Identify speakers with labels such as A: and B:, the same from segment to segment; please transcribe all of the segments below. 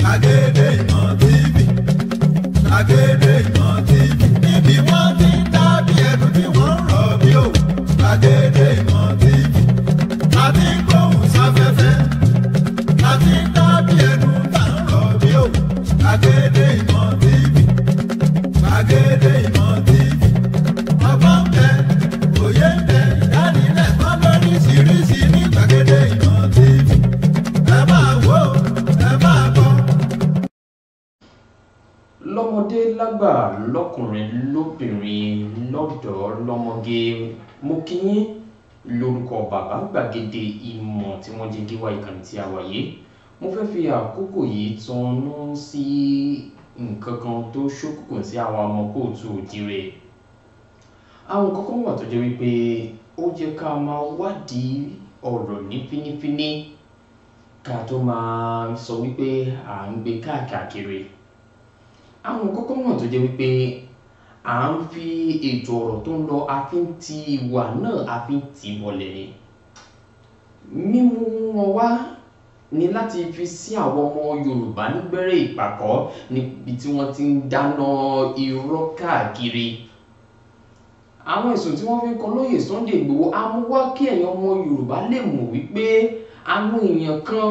A: Gbàgede Ìmọ̀ TV, Gbàgede Ìmọ̀ TV, níbi wọ́n ti ń dábí ẹnu tí wọ́n ń rọ̀ bí òwú. Gbàgede Ìmọ̀ TV, láti ń gbóhùn sáfẹ́fẹ́, láti ń dábí ẹnu tá ń rọ̀ bí òwú. Gbàgede Ìmọ̀ TV, Gbàgede Ìmọ̀ TV, ọgbọ́n ń bẹ, òye ń bẹ, ìdánilẹ́kọ̀ọ́ lóríṣiríṣi ní Gbàgede Ìmọ̀ TV. Ẹ máa wò ó, ẹ máa gbọ́.
B: Lọ́mọdé lágbà, lọ́kùnrin lóbìnrin, lọ́dọ̀ọ́ lọ́mọge, mo kí yín lórúkọ bàbá Gbàgede Ìmọ̀ tí wọ́n jẹ́ gíwá ìkànnì tí a wà yìí. Mo fẹ́ fi àkókò yìí tanná sí nǹkan kan tó ṣókùnkùn sí àwọn ọmọ kóòtù òjìrè. Àwọn nǹkan kan wà tó jẹ́ wípé ó jẹ́ ká máa wádìí ọ̀rọ̀ ní fínífíní ká tó máa sọ wípé à ń gbé káàkiri. Àwọn nǹkan kan wà tó jẹ́ wípé à ń fi ètò ọ̀rọ̀ tó ń lọ, a fi ń ti ìwà náà, a fi ń tì bọlẹ̀ ni. Mímú wọn wá ni láti fi sí àwọn ọmọ Yorùbá nígbẹ́rẹ́ ìpàkọ́ níbi tí wọ́n ti ń dáná irọ́ káàkiri. Àwọn ẹ̀sùn tí wọ́n fi ń kan lóyè Sunday Igboho á mú wá kí ẹ̀yin ọmọ Yorùbá lè mọ̀ wípé àwọn èèyàn kan,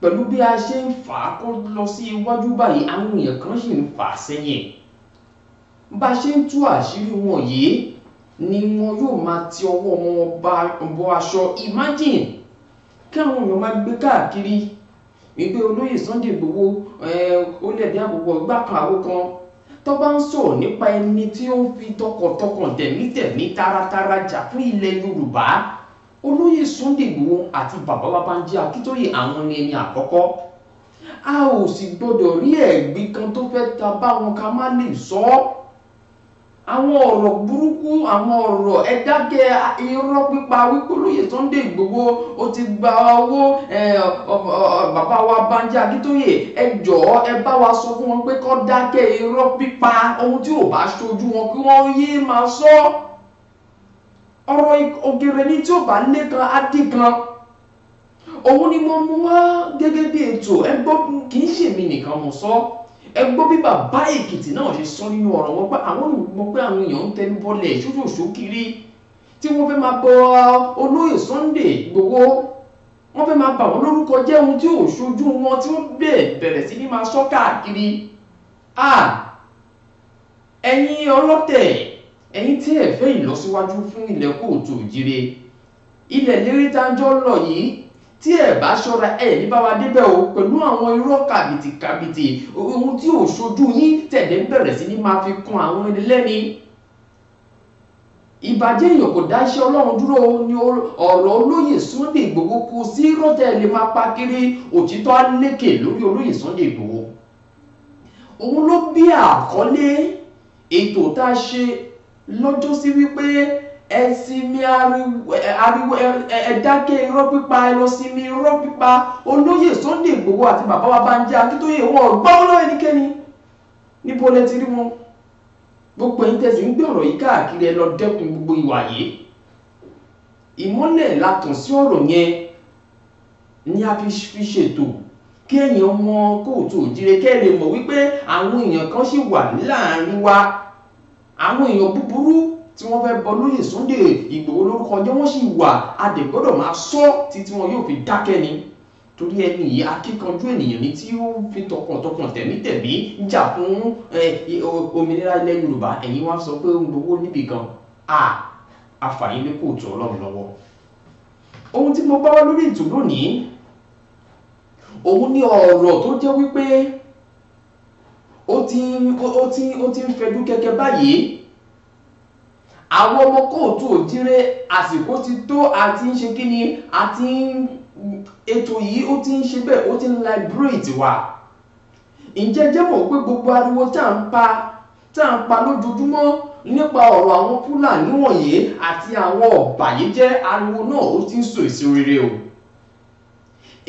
B: pẹ̀lú bí a ṣe ń fà á kó lọ sí iwájú báyìí, àwọn èèyàn kan sì ń fà á sẹ́yìn. Bá a ṣe ń tú àṣírí wọn yìí ni wọn yóò máa ti ọwọ́ wọn bọ aṣọ. Imagine kí àwọn èèyàn máa gbé káàkiri wípé olóyè Sunday Igboho ó lẹ̀dí àpòpọ̀ ìgbà kan àwo kan. Tó bá ń sọ̀rọ̀ nípa ẹni tí ó ń fi tọkàntọkàn, tẹ̀mítẹ̀mí, taratara jà fún ilẹ̀ Yorùbá, olóyè Sunday Igboho àti bàbá wa Bánjí Akíntóyè, àwọn ni ẹni àkọ́kọ́. A ò sì gbọ́dọ̀ rí ẹ̀gbin kan tó fẹ́ ta bá wọn ká má lè sọ ọ́. Àwọn ọ̀rọ̀ burúkú, àwọn ọ̀rọ̀ ẹ̀dákẹ́ irọ́ pípa wípé olóyè Sunday Igboho ó ti gba owó bàbá wa Bánjí Akíntóyè, ẹ jọ̀ọ́ ẹ bá wa sọ fún wọn pé kó dákẹ́ irọ́ pípa. Ohun tí ò bá ṣojú wọn kí wọ́n yéé máa sọ. Ọ̀rọ̀ ògèrè ní tí ò bá lékan á dín kan. Òun ni mo mú wá gẹ́gẹ́ bí ètò. Ẹ gbọ́, kì í ṣèmi nìkan mo sọ. Ẹ gbọ́ bí bàbá Èkìtì náà ṣe sọ nínú ọ̀rọ̀ wọn pé àwọn mọ̀ pé àwọn èèyàn ń tẹnu bọlẹ̀ ṣóṣòṣó kiri tí wọ́n fẹ́ máa bọ olóyè Sunday Igboho, wọ́n fẹ́ máa bà wọ́n lórúkọ jẹ́, ohun tí ò ṣojú wọn tí wọ́n bẹ̀rẹ̀ sí ní máa sọ káàkiri. Ẹ̀yin ọlọ́tẹ̀, ẹ̀yin tí ẹ fẹ́ ìlọsíwájú fún ilẹ̀ kóòtù òjìrè, ilẹ̀ lérí tá a jọ lọ yìí, tí ẹ bá ṣọ́ra ẹ ní bá wa débẹ̀ o, pẹ̀lú àwọn irọ́ kàbìtìkàbìtì, ohun tí ò ṣojú yín tẹ̀lé ń bẹ̀rẹ̀ sí ní máa fi kan àwọn ẹni lẹ́ni. Ìbàjẹ́ èèyàn kò dá iṣẹ́ Ọlọ́run dúró ní ọ̀rọ̀ olóyè Sunday Igboho. Kò sí rọ́tẹ̀ lè máa pa kiri, òtítọ́ á lékè lórí olóyè Sunday Igboho. Òun ló bí àkọlé ètò tá a ṣe lọ́jọ́ sí wípé ẹ sinmi ariwo, ẹ dákẹ́ irọ́ pípa, ẹ lọ sinmi irọ́ pípa. Olóyè Sunday Igboho àti bàbá wa Bánjí Akíntóyè wọn ò gbọ́ lọ́wọ́ ẹnikẹ́ni. Níbo lẹ ti rí wọn? Gbogbo ẹ̀yin tẹ̀sí ń gbé ọ̀rọ̀ yìí káàkiri, ẹ lọ dẹ́kun gbogbo ìwà yìí. Ìmọ́lẹ̀ la tàn sí ọ̀rọ̀ yẹn ni a fi ṣètò kí ẹ̀yin ọmọ kóòtù òjìrè kẹ́ ẹ lè mọ̀ wípé àwọn èèyàn kan ṣì wà láàrin wa, àwọn èèyàn búburú tí wọ́n fẹ́ bọ lóyè Sunday Igboho lórúkọ jẹ́, wọ́n sì wà. A dẹ̀ gbọ́dọ̀ máa sọ títí wọn yóò fi dákẹ́ ni, torí ẹni yìí akíkanjú ènìyàn ni tí ó fi tọkàntọkàn tẹ̀mítẹ̀mí jà fún òmìnira ilẹ̀ Yorùbá. Ẹ̀yin wá sọ pé ó ń gbowó níbì kan, àfàyín lé kóòtù Ọlọ́run lọ́wọ́. Ohun tí mo bá wá lórí ètò lónìí, òun ní ọ̀rọ̀ tó jẹ́ wípé ó ti ń fẹjú kẹ̀kẹ́ báyìí. Àwọn ọmọ kóòtù òjìrè, àsìkò ti tó àti ń ṣe kíni, àti ètò yìí ó ti ń ṣe bẹ́ẹ̀, ó ti ń liberate wa. Ǹjẹ́ jẹ́ mọ̀ pé gbogbo ariwo tá à ń pa lójoojúmọ́ nípa ọ̀rọ̀ àwọn Fúlàní wọ̀nyí àti àwọn ọ̀bàyéjẹ́, ariwo náà ó ti ń so èso rere o.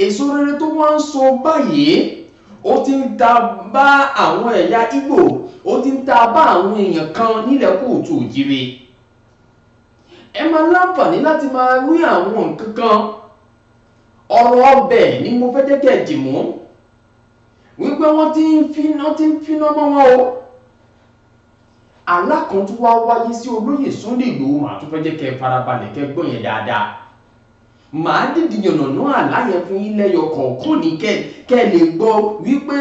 B: Èso rere tó wá ń so báyìí, ó ti ń ta bá àwọn ẹ̀yà Ìgbò, ó ti ń ta bá àwọn èèyàn kan nílẹ̀ kóòtù òjìrè. Ẹ máa láǹfààní láti máa rí àwọn nǹkan kan. Ọ̀rọ̀ ọbẹ̀ ni mo fẹ́ jẹ́ kẹ́ ẹ dì mú. Wípé wọ́n ti ń finá mọ́ wọn o. Àlá kan tún wá wáyé sí olóyè Sunday Igboho, màá tún fẹ́ jẹ́ kẹ́ farabalẹ̀ kẹ́ gbọ́ yẹn dáadáa. Màá dìdì yànnàná àlá yẹn fún yín lẹ́yọ kọ̀ọ̀kan ní kẹ́ lè gbọ́ wípé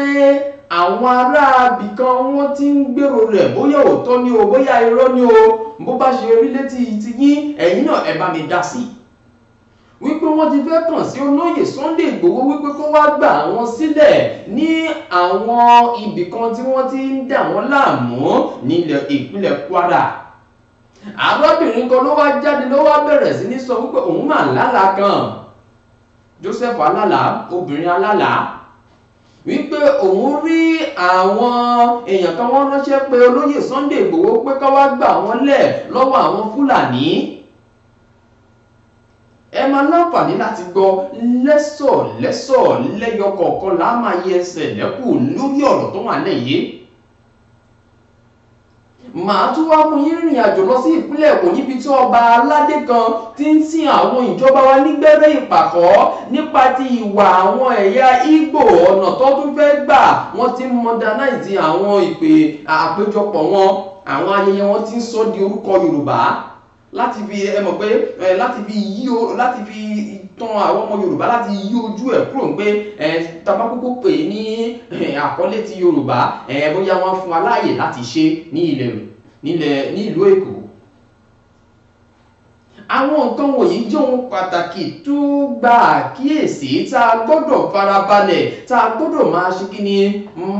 B: àwọn ará ibìkan wọ́n ti ń gbèrò rẹ̀, bóyá òótọ́ ni o, bóyá irọ́ ni o, bó bá ṣe rí létí ti yín, ẹ̀yin náà ẹ bá mi dá sí i. Wípé wọ́n ti fẹ́ kàn sí olóyè Sunday Igboho wípé kó wá gbà wọ́n sílẹ̀ ní àwọn ibìkan tí wọ́n ti ń dà wọ́n láàmú nílẹ̀ ìpínlẹ̀ Kwara. Arábìnrin kan ló wá jáde ló wá bẹ̀rẹ̀ sí ní sọ wípé òun mà lálàá kan, Joseph alálàá, obìnrin alálàá, wípé òun rí àwọn èèyàn kan wọ́n ránṣẹ́ pé olóyè Sunday Igboho pé kó wá gbà wọ́n lẹ̀ lọ́wọ́ àwọn Fúlàní. Ẹ máa láǹfààní láti gbọ́ lẹ́sọ̀ lẹ́sọ̀ lẹ́yọ kọ̀ọ̀kan là á máa yẹ ẹsẹ̀ lẹ́kù lórí ọ̀rọ̀ tó wà lẹ́yìn. Màá tún wá mú yín rìnrìn àjò lọ sí ìpínlẹ̀ Èkó níbi tí ọba aládé kan ti ń sin àwọn ìjọba wa nígbẹ́rẹ́ ìpàkọ́ nípa ti ìwà àwọn ẹ̀yà Ìgbò, ọ̀nà tó tún fẹ́ gbà wọ́n ti ń modernize àwọn ìpè àpéjọpọ̀ wọn, àwọn ayẹyẹ wọn ti ń sọ di orúkọ Yorùbá láti fi ẹ mọ̀ pé láti fi yí o, láti fi tan àwọn ọmọ Yorùbá, láti yí ojú ẹ̀ kúrò pé tabakókó pè ní àkọlé ti Yorùbá, bóyá wọ́n fún wa láàyè láti ṣe ní ilẹ̀ ní ìlú Èkó. Àwọn nǹkan wọ̀nyí jẹ́ ohun pàtàkì tó gba àkíyèsí tá a gbọ́dọ̀ farabalẹ̀, tá a gbọ́dọ̀ máa ṣe kí ni,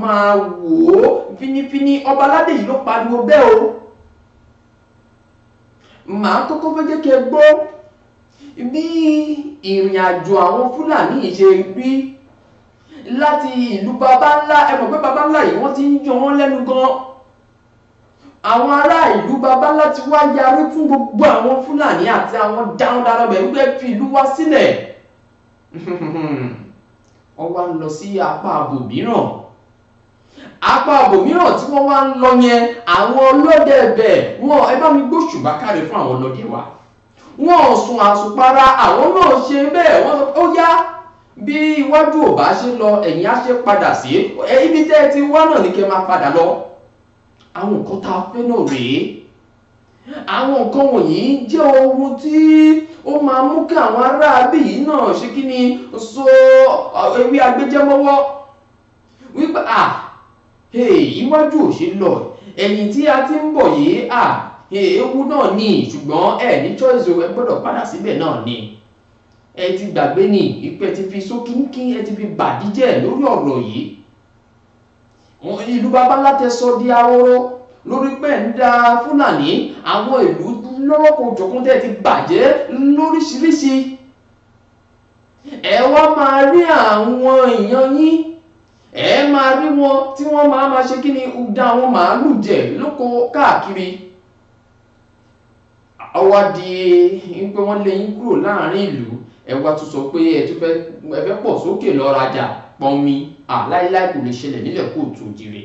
B: máa wò ó fínífíní. Ọba aládé yìí ló pariwo bẹ́ẹ̀ o. Màá kọ́kọ́ fẹ́ jẹ́ kí ẹ gbọ́ bí ìrìn àjò àwọn Fúlàní ṣe rí láti ìlú baba ńlá. Ẹ mọ̀ pé baba ńlá yìí wọ́n ti ń yọ wọ́n lẹ́nu gan. Àwọn ará ìlú baba ńlá ti wá yarí fún gbogbo àwọn Fúlàní àti àwọn darandaran bẹ̀ wípé fi ìlú wa sílẹ̀. Wọ́n wá ń lọ sí apá abòmíràn. Apá abòmíràn tí wọ́n wá ń lọ yẹn, àwọn ọlọ́dẹ bẹ̀ wọ́n, ẹ bá mi gbóṣùbà káre fún àwọn ọlọ́dẹ wa. Wọ́n sùn àsùnpara, àwọn náà ṣe bẹ́ẹ̀, wọ́n sọ ó yá bí iwájú ò bá ṣe lọ ẹ̀yìn á ṣe padà sí ibi tẹ́ ẹ ti wá náà ní kẹ́ máa padà lọ. Àwọn nǹkan tá a fẹ́ náà rèé. Àwọn nǹkan wọ̀nyí jẹ́ ohun tí ó máa mú kí àwọn aráabí yìí náà ṣe kí ni, so ewé agbẹjẹmọ́wọ́ wípé à iwájú ò ṣe lọ, ẹ̀yìn tí a ti ń bọ̀ yìí à ewu náà ni, ṣùgbọ́n ẹ ní choice o, ẹ gbọ́dọ̀ padà síbẹ̀ náà ni. Ẹ ti gbàgbé ní ìpẹ́ ti fi sókínkín, ẹ ti fi bàdíjẹ́ lórí ọ̀rọ̀ yìí. Ìlú baba ńlá tẹ sọ di ahoro lórí pé ń da Fúlàní, àwọn ìlú lọ́lọ́kọ̀ọ́jọ̀kan tẹ́ ti bàjẹ́ lóríṣiríṣi. Ẹ wá máa rí àwọn èèyàn yín, ẹ máa rí wọn tí wọ́n máa máa ṣe kí ni, da àwọn màálù jẹ lóko káàkiri. Ọwá di pé wọ́n lé yín kúrò láàrin ìlú, ẹ wá tún sọ pé ẹ tún fẹ́ pọ̀ sókè lọ rajà pọnmi. Láíláí kò lè ṣẹlẹ̀ nílẹ̀ kóòtù òjìrè.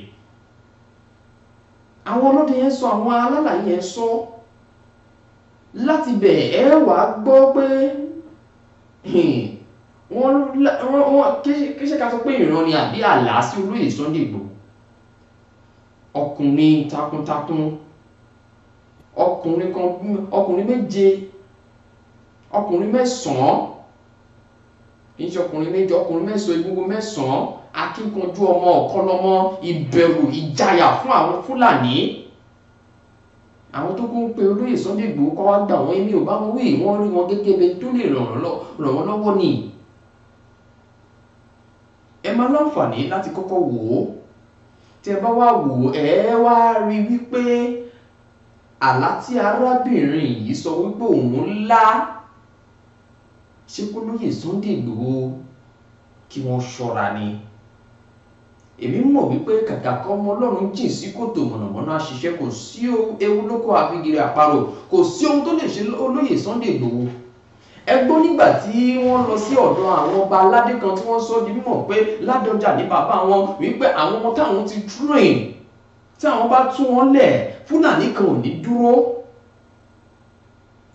B: Àwọn ọlọ́dẹ yẹn sọ, àwọn alálàyé yẹn sọ, láti bẹ̀ ẹ wá gbọ́ pé wọ́n kí ṣe ká sọ pé ìran ni àbí àlá sí olóyè Sunday Igboho. Ọkùnrin takuntakun, ọkùnrin kan, ọkùnrin méje, ọkùnrin mẹ́sàn-án, kì í ṣe ọkùnrin méje, ọkùnrin mẹ́sàn-án, egungun mẹ́sàn-án, akíkanjú ọmọ ọ̀kọ́lọ́mọ, ìbẹ̀rù ìjayà fún àwọn Fúlàní. Àwọn tó kún pé olóyè Sunday Igboho kọ́ wá gbà wọ́n, èmi ò bá wọn wí, wọ́n rí wọn gẹ́gẹ́ bí tó lè ràn wọ́n lọ́wọ́ ni. Ẹ máa láǹfààní láti kọ́kọ́ wò ó. Tí ẹ bá wá wò ó, ẹ wá rí wípé àlá tí arábìnrin yìí sọ wípé òun lá, ṣé kó lóyè Sunday Igboho kí wọ́n ṣọ́ra ni. Èmi mọ̀ wípé kàkà kọ́ ọmọ Ọlọ́run jìn sí kòtò mọ̀nàmọ́ná ṣiṣẹ́, kò sí ewu lóko àfigiri àparò, kò sí ohun tó lè ṣe olóyè Sunday Igboho. Ẹ gbọ́ nígbà tí wọ́n lọ sí ọ̀dọ̀ àwọn ọba aládé kan tí wọ́n sọ di mímọ̀ pé Ládọjà ní bàbá wọn, wípé àwọn ọmọ táwọn ti train, tí àwọn bá tú wọn lẹ̀, Fúlàní kan ò ní dúró.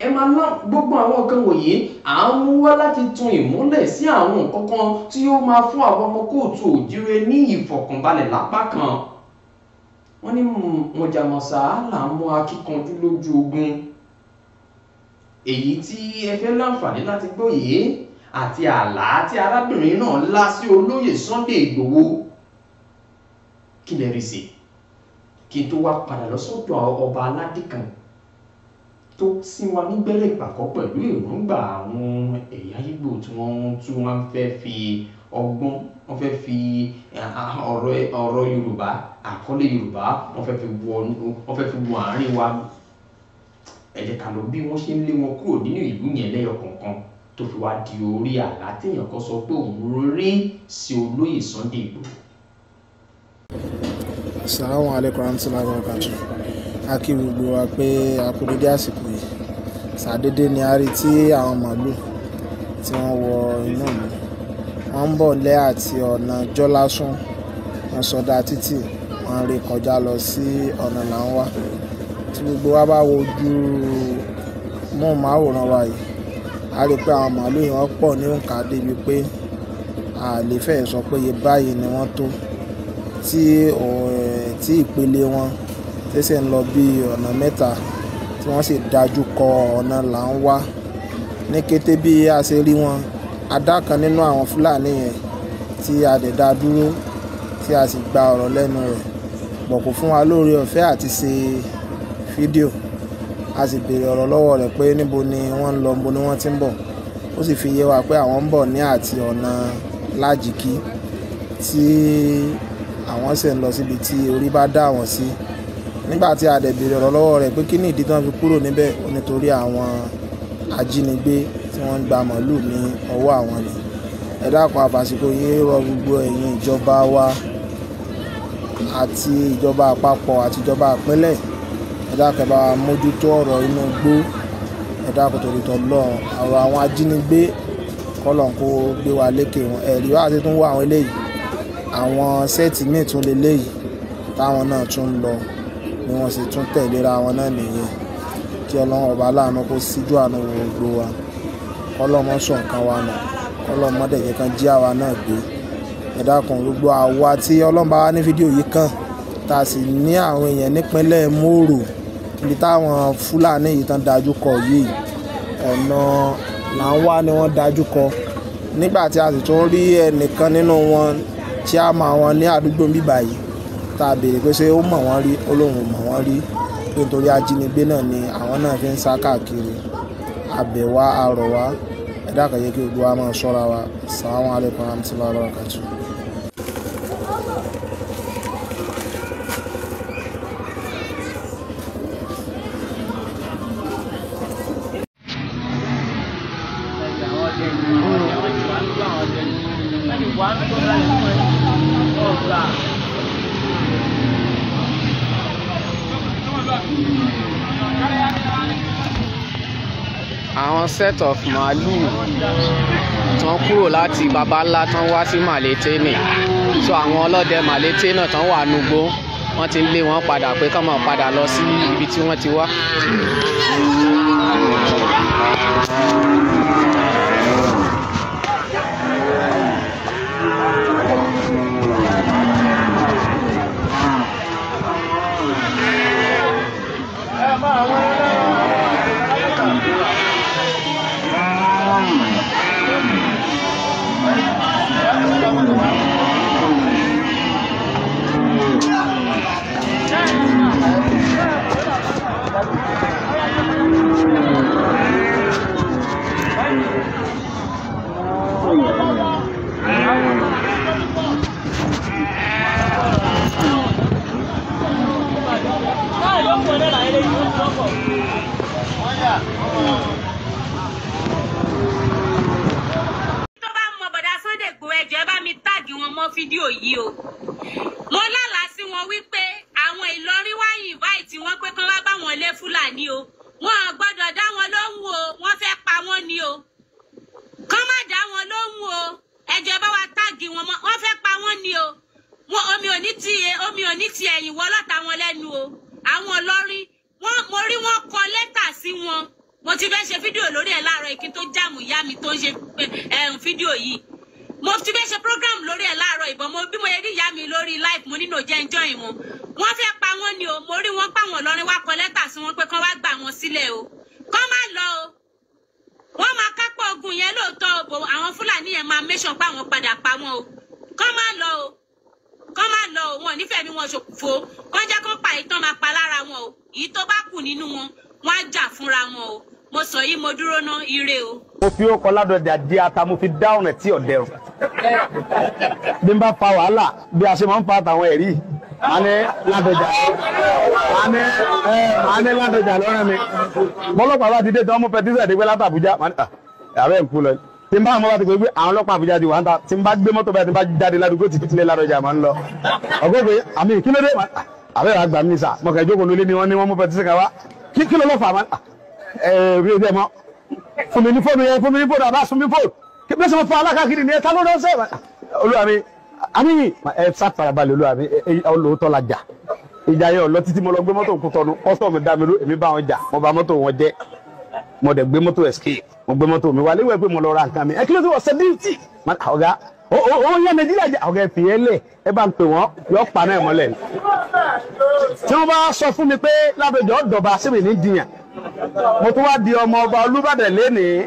B: Ẹ máa ná gbogbo àwọn nǹkan wọ̀nyí à ń mú wá láti tun ìmọ́lẹ̀ sí àwọn nǹkan kan tí ó máa fún àwọn ọmọ kóòtù òjíire ní ìfọ̀kànbalẹ̀ lápá kan. Wọ́n ní mọ̀jàmọ̀sá là ń mú akíkanjú lójú ogun. Èyí tí ẹ fẹ́ láǹfààní láti gbọ́ yìí àti àlá tí arábìnrin náà lá sí olóyè Sunday Igboho, kí lè rí sí kí n tó wá padà lọ sọ́dọ̀ ọba aládé kan tó sín wa nígbẹ́rẹ́ ìpàkọ́ pẹ̀lú èròǹgbà àwọn ẹ̀yà Ìgbò tí wọ́n fẹ́ fi ọgbọ́n, wọ́n fẹ́ fi ọ̀rọ̀ Yorùbá, àkọlé Yorùbá, wọ́n fẹ́ fi wọ àárín wa. Ẹ jẹ́ ká lọ bí wọ́n ṣe ń lé wọn kúrò nínú ìlú yẹn lẹ́yọ kọ̀ọ̀kan tó fi wá di orí àlá téèyàn kan sọ pé òun rí sí olóyè Sunday Igboho.
C: Assalamu alaikum warahmatullahi wabarakatuh. A kí gbogbo wa pé a kú dédé àsìkò yìí. Ṣàdédé ni a rí tí àwọn màálù tí wọ́n wọ inú ìlú. Wọ́n ń bọ̀ lẹ́ àti ọ̀nà Jọ́lásún, wọ́n sọdá títì, wọ́n ré kọjá lọ sí ọ̀nà Làǹwá. Tí gbogbo wa bá wo ojú móhùnmáwòrán wa yìí, a rí pé àwọn màálù yìí wọ́n pọ̀ ní òǹkà débi pé a lè fẹ́ sọ pé iye báyìí ni wọ́n tó, tí ìpele wọn ṣẹ̀ṣẹ̀ ń lọ bí ọ̀nà mẹ́ta tí wọ́n sì dájú kọ ọ̀nà Làǹwá. Ní kété bí a ṣe rí wọn, a dá kan nínú àwọn Fúlàní yẹn tí a dẹ̀ dá dúró tí a sì gba ọ̀rọ̀ lẹ́nu rẹ̀, bọ̀ kò fún wa lóore ọ̀fẹ́ àti ṣe fídíò. A sì béèrè ọ̀rọ̀ lọ́wọ́ rẹ̀ pé níbo ni wọ́n ń lọ, níbo ni wọ́n ti ń bọ̀. Ó sì fi yé wa pé àwọn ń bọ̀ ní àti ọ̀nà Lájìkí tí àwọn sì ń lọ síbi tí orí bá dá àwọn sí. Nígbà tí a dẹ̀ béèrè ọ̀rọ̀ lọ́wọ́ rẹ̀ pé kí ni ìdí tí wọ́n fi kúrò níbẹ̀, ó nítorí àwọn ajínigbé tí wọ́n ń gba màálù ní ọwọ́ àwọn ni. Ẹ dákun, àfàsìkò yìí rọ gbogbo ẹ̀yin ìjọba wa àti ìjọba àpapọ̀ àti ìjọba ìpínlẹ̀. Ẹ dákun, ẹ bá wa mójútó ọ̀rọ̀ inú igbó. Ẹ dákun torí t'Ọlọ́run, ọ̀rọ̀ àwọn ajínigbé k'Ọlọ́run kó gbé wa lékè wọn. Ẹ̀rí wá ti tún wá àwọn eléyìí, àwọn sẹ́ẹ̀tì míì tún leléyìí táwọn náà tún ń lọ bí wọ́n sì tún tẹ̀léra wọn náà nìyẹn. Kí Ọlọ́run ọba aláàánú kó síjú àánú wo gbogbo wa, k'Ọlọ́run má sọ nǹkan wa nù, k'Ọlọ́run má dẹ̀ jẹ́ kán jí àwa náà gbé. Ẹ dákun, gbogbo àwa tí Ọlọ́run bá wá ní fídíò yìí kàn, tá a sì ní àwọn èèyàn nípínlẹ̀ Mòrò níbi táwọn Fúlàní yìí tán dájú kọ yìí, ọ̀nà Làǹwá ni wọ́n dájú kọ. Nígbà tí a sì tún rí ẹnìkan nínú wọn tí a mọ̀ wọn ní àdúgbò bíbà yìí, tá a béèrè pé ṣé ó mọ̀ wọ́n rí, ó lóun ò mọ̀ wọ́n rí, pé nítorí ajínigbé náà ni àwọn náà fi ń sá káàkiri. A bẹ̀ wá, a rọ̀ wá, ẹ dákun, jẹ́ kí gbogbo wa máa ṣọ́ra wa. Assalamu alaikum warahmatullahi wabarakatuh.
D: Àwọn set of màálù tán kúrò láti baba ńlá tán wá sí Màlété nì. So àwọn ọlọ́dẹ Màlété náà tán wà nugbó, wọ́n ti ń lé wọn padà pé kán máa padà lọ sí ibi tí wọ́n ti wá.
E: Tó bá mọ bọ̀dá Sunday Igboho, ẹ jọ̀ọ́ ẹ bá mi táàgì wọn mọ́ fídíò yìí o. Mo lálàá sí wọn wípé àwọn Ìlọrin wá invite wọn pé kán wá bá wọn lé Fúlàní o. Wọn ò gbọ́dọ̀ dá wọn lóhùn o, wọ́n fẹ́ pa wọ́n ni o. Kán má dá wọn lóhùn o. Ẹ jọ̀ọ́ ẹ bá wa táàgì wọn mọ́, wọ́n fẹ́ pa wọ́n ni o. Wọn omi ò ní ti omi ò ní ti ẹ̀yìn wọ́ lọ́ta wọn lẹ́nu o. Àwọn Ìlọrin wọn, mo rí wọn kọ lẹ́tà sí wọn. Mo ti fẹ́ ṣe fídíò lórí ẹ̀ láàárọ̀ ìkí tó jáàmù ìyá mi tó ń ṣe fídíò yìí. Mo ti fẹ́ ṣe program lórí ẹ̀ láàárọ̀ ìbọn mo bí mo yẹ rí ìyá mi lórí live, mo nínú jẹ́ enjoy wọn. Wọ́n fẹ́ pa wọ́n ni o. Mo rí wọn pa wọn lọ́rin wá kọ lẹ́tà sí wọn pé kán wá gbà wọn sílẹ̀ o, kán má lọ o. Wọ́n máa kápọ̀ ogun yẹn lóòótọ́ o, àwọn Fúlàní yẹn máa mẹ́sàn pa wọn padà pa wọn o. Kán má lọ o, kán má lọ o. Wọn ò nífẹ̀ẹ́ mi wọn ṣòfò, kán jẹ́ kán pa ìtàn máa pa lára wọn o. Èyí tó bá kù nínú wọn, wọn á jà fúnra wọn o. Mo sọ yìí, mo dúró ná, ire o.
F: Mo fi ó kọ Ládọjà di ata, mo fi dá ọ̀nà tí ọ̀dẹ o. Bí n bá fa wàhálà bí a ṣe máa ń fa àtàwọn ẹ̀rí, màá ní Ládọjà, màá ní Ládọjà lọ́rẹ́ mi. Bọ́lọ́pàá bá ti dé tí wọ́n mú pẹtísẹ̀ dé pé láti Àbújá, àbẹ́ ń kú lọ. Tí n bá àwọn bá ti pé pé àwọn ọlọ́pàá Àbújá ti wà ń ta, tí n bá gbé mọ́tò báyìí tí n bá jáde ládùúgbò tí tílé Ládọjà máa ń lọ. Ọgọ́ pé àmì kí ló dé? Àbẹ́ rà gbà mí sà, mọ̀kẹ́ jókòó lólé ni wọ́n ní wọ́n mú pẹtísẹ̀ kan wá. Kí ló lọ́ fà á? Ẹ mọ fún mi ní fóònù yẹn, fún mi ní fóònù, àbá fún mi fóònù kí bí sọ fún alákàkiri ni ẹ ta ló lọ sẹ. Olúwa mi, àmì ẹ sá farabalẹ̀. Olúwa mi, olóòótọ́ la jà ìjà yẹn ọ̀lọ́ títí mo lọ gbé mọ́tò Kútọ́nù. Kọ́sítọ́ọ̀mù dá mi ló, èmi bá wọn jà, mo bà mọ́tò wọn jẹ́, mo dẹ̀ gbé mọ́tò escape, mo gbé mọ́tò mi wá léwẹ̀ pé mo lọ ra nǹkan mi. Ẹ kí ló ti wọ̀ sẹ́díìtì ọ̀gá ó yẹ Nàìjíríà jẹ ọ̀gá ẹ fi yẹn lẹ̀, ẹ bá ń pè wọ́n yọ pa náà mọ́lẹ̀ ni. Tí wọ́n bá sọ fún mi pé Ládọjà ọ̀dọ̀ba síbi ní jiyàn, mo tún wá di ọmọ ọba Olúbàdàn lénìí.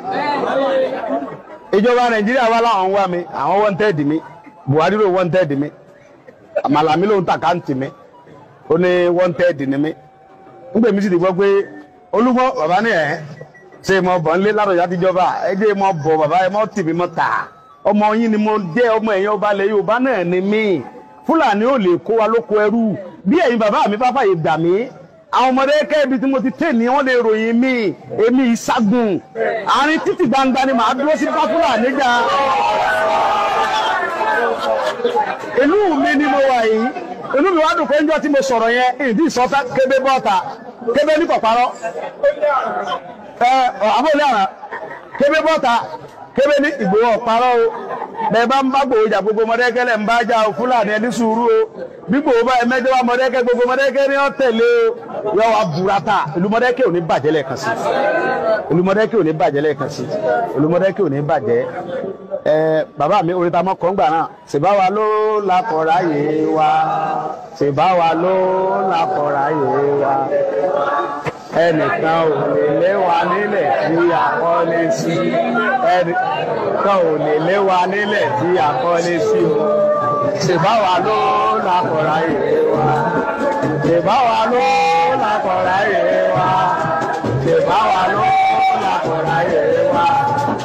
F: Ìjọba Nàìjíríà wá láwọn wá mi, àwọn wanted mi, Buhari ló wanted mi, Màlàmí ló ń tàkáǹtì mi, ó ní wanted ni mi. Nígbà mi sì ti gbọ́ pé Olúgbọ́n bàbá ní ẹ̀ ṣe mo bọ̀ nílé Ládọjà ti jọba, ẹ jẹ́ mo bọ̀ bàbá, ẹ mọ́ tì mí mọ́ tà, ọmọ yín ni mo jẹ́, ọmọ ẹ̀yìn ọba ilẹ̀ Yorùbá náà ni mí. Fúlàní ò lè kó wa lóko ẹrú bí ẹ̀yin bàbá mi bá fàyè gbà mí. Àwọn ọmọdé kẹ́bi tí mo ti tẹ̀ ní wọ́n lè ròyìn mi, èmi ìságun àárín títì gbangba ni màá dúró sí bá Fúlàní jà. Ìlú mi ni mo wà yìí, inú mi wá dùn pé njọ́ tí mo sọ̀rọ̀ yẹn ìdí ìsọ̀tà kébé bọ́ta kébé ní kọ̀parọ́ ẹ àbóyá àrà kébé bọ́ta kébé ní Ìgbòho ọ̀parọ́ o. Bẹ́ẹ̀ bá ń bá Gbòho jà, gbogbo Mọdákẹ́kẹ́ lẹ̀ ń bá jà o. Fúlàní ẹni sùúrù o. Bí Gbòho bá ẹmẹ́jọ́ bá Mọdákẹ́kẹ́, gbogbo Mọdákẹ́kẹ́ ní ọ̀tẹ̀lé o. Yọ wá burata. Ìlú Mọdákẹ́kẹ́ ò ní bàjẹ́ lẹ́ẹ̀kan sí. Ìlú Mọdákẹ́kẹ́ ò ní bàjẹ́ lẹ́ẹ̀kan sí. Ìlú Mọdákẹ́kẹ́ ò ní bàjẹ́. Ẹ bàbá mi orin ta mọ́ kọ́ngbà náà. Ṣèbá wa ló lakọ̀ráyè wa, ṣèbá wa ló lakọ̀ráyè wa, ẹnìkan ò lè lé wa nílẹ̀ tí a kọ́lé sí, ẹnìkan ò lè lé wa nílẹ̀ tí a kọ́lé sí o. Ṣèbá wa ló lakọ̀ráyè wa, ṣèbá wa ló lakọ̀ráyè wa, ṣèbá wa ló lakọ̀ráyè wa,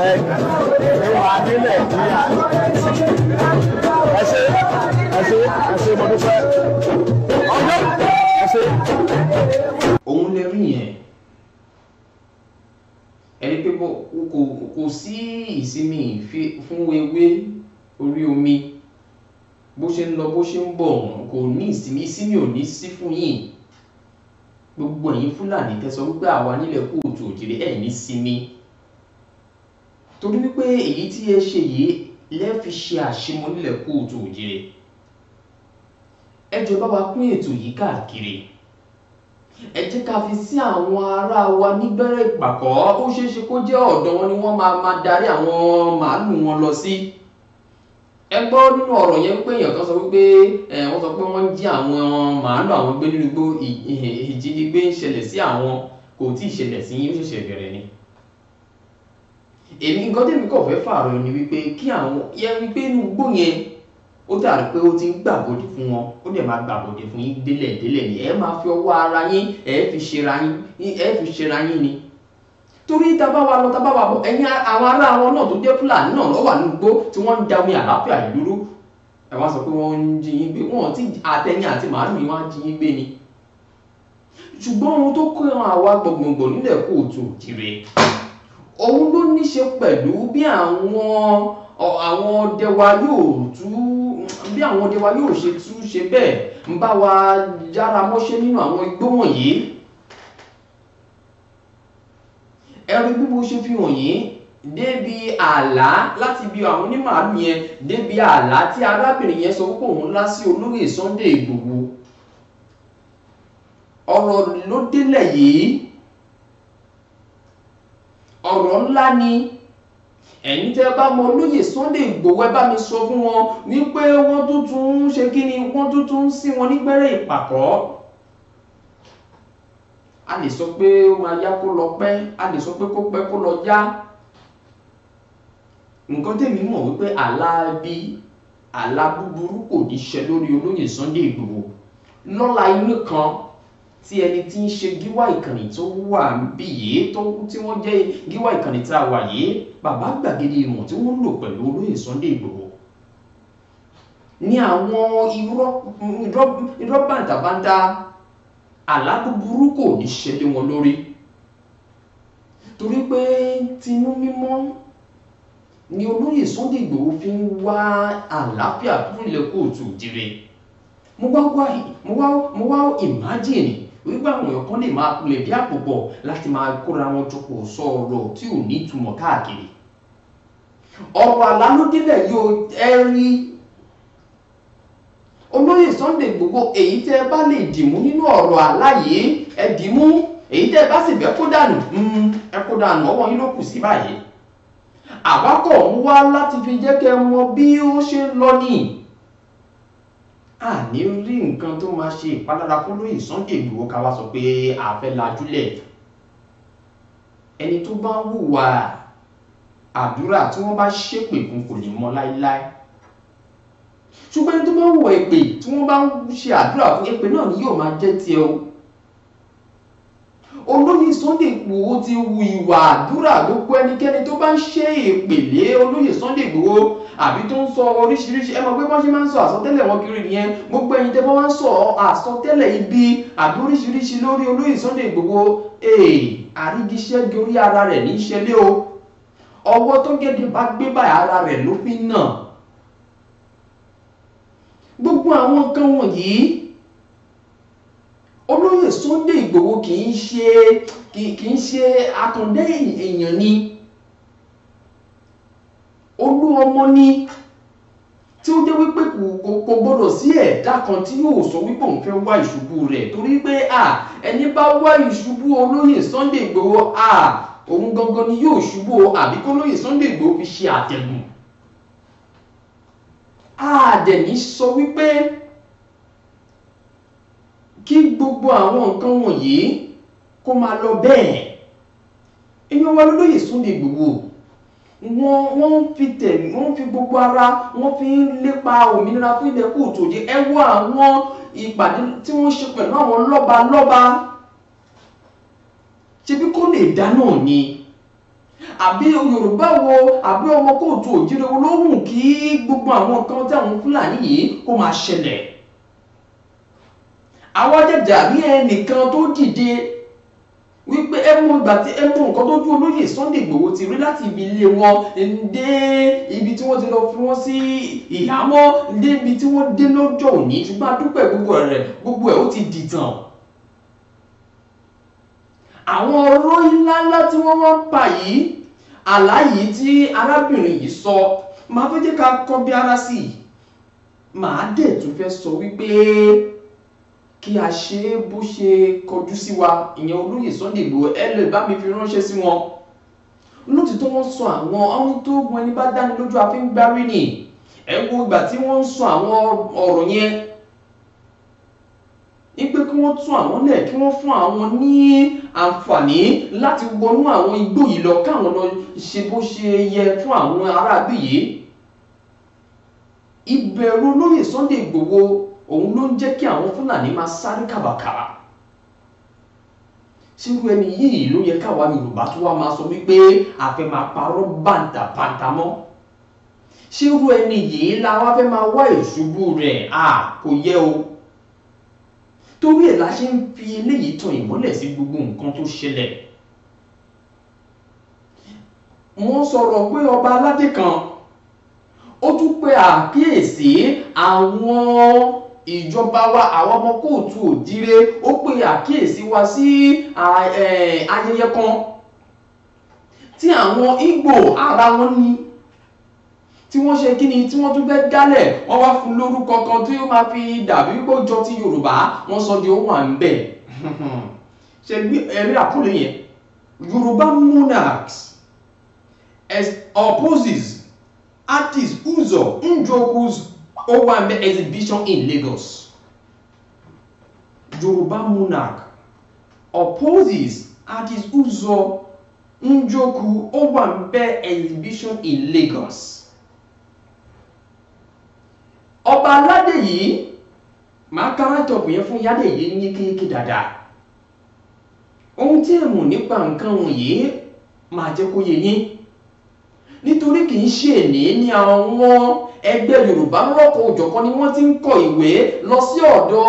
F: ẹnìkan ò lè lé wa nílẹ̀ tí a. Ẹ ṣé, ẹ ṣé, ẹ ṣé, mo dúpẹ́ ọjọ́, ẹ ṣé.
B: Òun lè rí yẹn, ẹni pé kò sí ìsinmi fún ewé orí omi, bó ṣe ń lọ bó ṣe ń bọ̀ kò ní ìsinmi, ìsinmi ò ní sí fún yín. Gbogbo ẹ̀yin Fúlàní tẹ́ sọ wípé àwa nílẹ̀ kóòtù òjìrè ẹ̀ ní sinmi, torí wípé èyí tí ẹ ṣe yìí lẹ́ fi ṣe àṣemọ nílẹ̀ kóòtù òjìrè. Ẹ jọ̀ọ́ bá wa pín ètò yìí káàkiri, ẹ jẹ́ ká fi sí àwọn ará wa nígbẹ́rẹ́ ìpàkọ́. Ó ṣeé ṣe kó jẹ́ ọ̀dọ̀ wọn ni wọ́n máa darí àwọn màálù wọn lọ sí. Ẹ gbọ́ nínú ọ̀rọ̀ yẹn pé èèyàn kan sọ wípé wọ́n sọ pé wọ́n ń jí àwọn màálù àwọn gbé nínú igbó, ìjínigbé ń ṣẹlẹ̀ sí àwọn, kò tí ì ṣẹlẹ̀ sí yín, ó ṣẹ̀ṣẹ̀ bẹ̀rẹ̀ ni. Èmi nǹkan tèmi kò fẹ́ fààrọ̀ ni wípé kí àwọn yẹn wípé inú igbó yẹn ó dàrí pé ó ti ń gbàbọdè fún wọn, ó dẹ̀ máa gbàbọdè fún yín délẹ̀ délẹ̀ ni. Ẹ máa fi ọwọ́ ara yín ẹ fi ṣera yín, ẹ fi ṣera yín ni. Torí tá bá wa lọ tá bá wa bọ̀, ẹ̀yin àwọn ará wọn náà tó jẹ́ Fúlàní náà ló wà nínú igbó tí wọ́n ń da omi àlàáfíà ìlú rú. Ẹ wá sọ pé wọ́n ń jí yín gbé, wọ́n ti àtẹ̀yìn àti màálù yín wọ́n á jí yín gbé ni. Ṣùgbọ́n ohun tó kó àwa gbọ̀ngbọ̀ngbọ̀ nílẹ̀ kóòtù òjìrè, òun ló ní ṣe pẹ̀lú bí àwọn ọdẹ wa yóò tú, bí àwọn ọdẹ wa yóò ṣe tú ṣe bẹ́ẹ̀ ń bá wa yára mọ́ṣẹ́ nínú àwọn igbó wọ̀nyí. Ẹ̀rí bí mo ṣe fi hàn yín débi àlá láti bí àwọn onímàálù yẹn débi àlá tí arábìnrin yẹn sọ wípé òun lá sí olóyè Sunday Igboho. Ọ̀rọ̀ ló délẹ̀ yìí. Ọ̀rọ̀ ńlá ni. Ẹ̀yin tẹ́ bá mọ olóyè Sunday Igboho, ẹ bá mi sọ fún wọn wípé wọ́n tuntun ń ṣe kí ni, wọ́n tuntun ń sí wọn nígbẹ́rẹ́ ìpàkọ́. A lè sọ pé ó máa yá kó lọ pẹ́, a lè sọ pé kó pẹ́ kó lọ yá. Nǹkan tèmi mọ̀ wípé àlá bí àlá búburú kò ní ṣe lórí olóyè Sunday Igboho lọ́la inú kan tí ẹni tí ń ṣe gíwá ìkànnì tó wà bí yìí, tí wọ́n jẹ́ gíwá ìkànnì tá a wà yìí, bàbá gbàgede ìmọ̀ tí wọ́n lò pẹ̀lú olóyè Sunday Igboho ní àwọn irọ́ bàǹtàbàǹtà, àlá búburú kò ní ṣe lé wọn lórí, torí pé tinú mímọ́ ni olóyè Sunday Igboho fi ń wá àlàáfíà fún ilẹ̀ kóòtù òjìrè. Mo wá imagine wípé àwọn èèyàn kan lè máa kulẹ̀ bí àpòpọ̀ láti máa kóra wọn jọpọ̀ sọ ọ̀rọ̀ tí ò ní ìtumọ̀ káàkiri. Ọ̀rọ̀ àlá ló délẹ̀ yóò ẹ rí olóyè Sunday Igboho, èyí tẹ́ ẹ bá lè dìmú nínú ọ̀rọ̀ àlá yìí ẹ dìmú, èyí tẹ́ ẹ bá sì fẹ́ kó dànù ẹ kó dànù, ọwọ́ yín ló kù sí báyìí. Àwákọ̀ ń wá láti fi jẹ́ kẹ́ mọ bí ó ṣe ń lọ ní. Àní rí nǹkan tó máa ṣe ìpalára fún olóyè Sunday Igboho ká wá sọ pé a fẹ́ lajúlẹ̀. Ẹni tó bá hùwà àdúrà tí wọ́n bá ṣépè fún kò lè mọ láéláé, ṣùgbọ́n ẹni tó bá hùwà èpè tí wọ́n bá ṣe àdúrà fún, èpè náà ni yóò máa jẹ́ tiẹ̀ o. Olóyè Sunday Igboho ti hu ìwà àdúrà, gbogbo ẹnikẹ́ni tó bá ń ṣe èpè lé olóyè Sunday Igboho àbí tó ń sọ oríṣiríṣi, ẹ mọ̀ pé wọ́n ṣe máa ń sọ àsọtẹ́lẹ̀ wọn kiri nìyẹn. Gbogbo ẹ̀yin tẹ́ bá wá ń sọ àsọtẹ́lẹ̀ ibi àbí oríṣiríṣi lórí olóyè Sunday Igboho, àrígiṣẹ́gi orí ara rẹ̀ ní í ṣẹlẹ̀ o. Ọwọ́ tó gẹ̀dẹ̀ bá gbé báyìí ara rẹ̀ ló fi nà. Gbogbo àwọn nǹkan wọ̀nyí olóyè Sunday Igboho kì í ṣe àkàndé èèyàn ni, olú ọmọ ni, tí ó jẹ́ wípé kò gbọdọ̀ sí ẹ̀dá kan tí yóò sọ wípé òun fẹ́ wá ìṣubú rẹ̀, torí pé ẹni bá wá ìṣubú olóyè Sunday Igboho, òun gangan ni yóò ṣubú, àbí kó olóyè Sunday Igboho fi ṣe àtẹ̀gùn. Àdẹ̀ní sọ wípé kí gbogbo àwọn nǹkan wọ̀nyí kó máa lọ bẹ́ẹ̀. Èèyàn wa lólóyè Sunday Igboho, wọ́n fi gbogbo ara wọ́n fi ń lépa òmìnira fún ilẹ̀ kóòtù òjì. Ẹ wo àwọn ìpàdé tí wọ́n ṣe pẹ̀lú àwọn lọ́ba lọ́ba, ṣebí kó lè dá náà ni? Àbí Yorùbá wo, àbí ọmọ kóòtù òjìrè wo ló hùn kí gbogbo àwọn nǹkan tí àwọn Fúlàní yìí kó máa ṣẹlẹ̀? Àwọn jẹjà rí ẹnìkan tó dìde wípé ẹ mú ìgbà tí ẹ mú nǹkan tó ju olóyè Sunday Igboho ti rí láti ibi ilé wọn dé ibi tí wọ́n ti lọ fi wọ́n sí ìhámọ́ dé ibi tí wọ́n dé lọ́jọ́ òní, ṣùgbọ́n adúpẹ́ gbogbo ẹ̀ ó ti dìtàn. Àwọn ọ̀rọ̀ ńláńlá tí wọ́n wá ń pa yìí, àlá yìí tí arábìnrin yìí sọ, màá fẹ́ jẹ́ ká kọ́ bí ara sí i, màá dẹ̀ tún fẹ́ sọ wípé kí a ṣe é bó ṣe kọjú sí wa. Ìyẹn olóyè Sunday Igboho, ẹ lè bá mi fi ránṣẹ́ sí wọn. Lótìtọ́ wọ́n sọ àwọn ohun tó gun ẹni bá dáni lójú àfi ń gbárí ni. Ẹ wo ìgbà tí wọ́n ń sọ àwọn ọ̀rọ̀ yẹn ní pé kí wọ́n tún àwọn lẹ̀, kí wọ́n fún àwọn ní àǹfààní láti wọnú àwọn igbó yìí lọ, káwọn lọ ṣe bó ṣe yẹ fún àwọn aráabí yìí. Ìbẹ̀rù olóyè Sunday Igboho òun ló ń jẹ́ kí àwọn Fúlàní máa sáré kàbàkàbà. Ṣírú ẹni yìí ló yẹ káwa Yorùbá tó wá máa sọ wípé a fẹ́ máa parọ́ bàǹtàbàǹtà mọ́? Ṣírú ẹni yìí la wá fẹ́ máa wá ìṣubú rẹ̀? Kò yẹ o. Torí ẹ̀ la ṣe ń fi eléyìí tan ìmọ́lẹ̀ sí gbogbo nǹkan tó ṣẹlẹ̀. Wọ́n sọ̀rọ̀ pé ọba aládé kan ó tún pe àkíyèsí àwọn ìjọba wa, àwọn ọmọ kóòtù òjíire, ó pe àkíyèsí wa sí ayẹyẹ kan tí àwọn Ìgbò ara wọn ní, tí wọ́n ṣe kí ni, tí wọ́n tún fẹ́ dálẹ̀. Wọ́n wá fún lórúkọ kan tí ó máa fi dàbí wípé ó jọ ti Yorùbá, wọ́n sọ di ohun à ń bẹ̀. Ṣe ẹ̀rí àkọlé yẹn, Yorùbá monarchs Opposes artist Uzo Njoku's Owambe exhibition in Lagos. Yoruba monarch opposes artist Uzo Njoku Owambe exhibition in Lagos. Ọba aládé yìí máa kárátọ̀pù yẹn fún yádé yìí ní kéèké dáadáa. Ohun tí ẹ mọ̀ nípa nǹkan wọ̀nyí máa jẹ́ kó yé yín, nítorí kì í ṣe èní ní àwọn ẹgbẹ́ Yorùbá lọ́kọ̀ òjọ̀kan ni wọ́n ti ń kọ ìwé lọ sí ọ̀dọ̀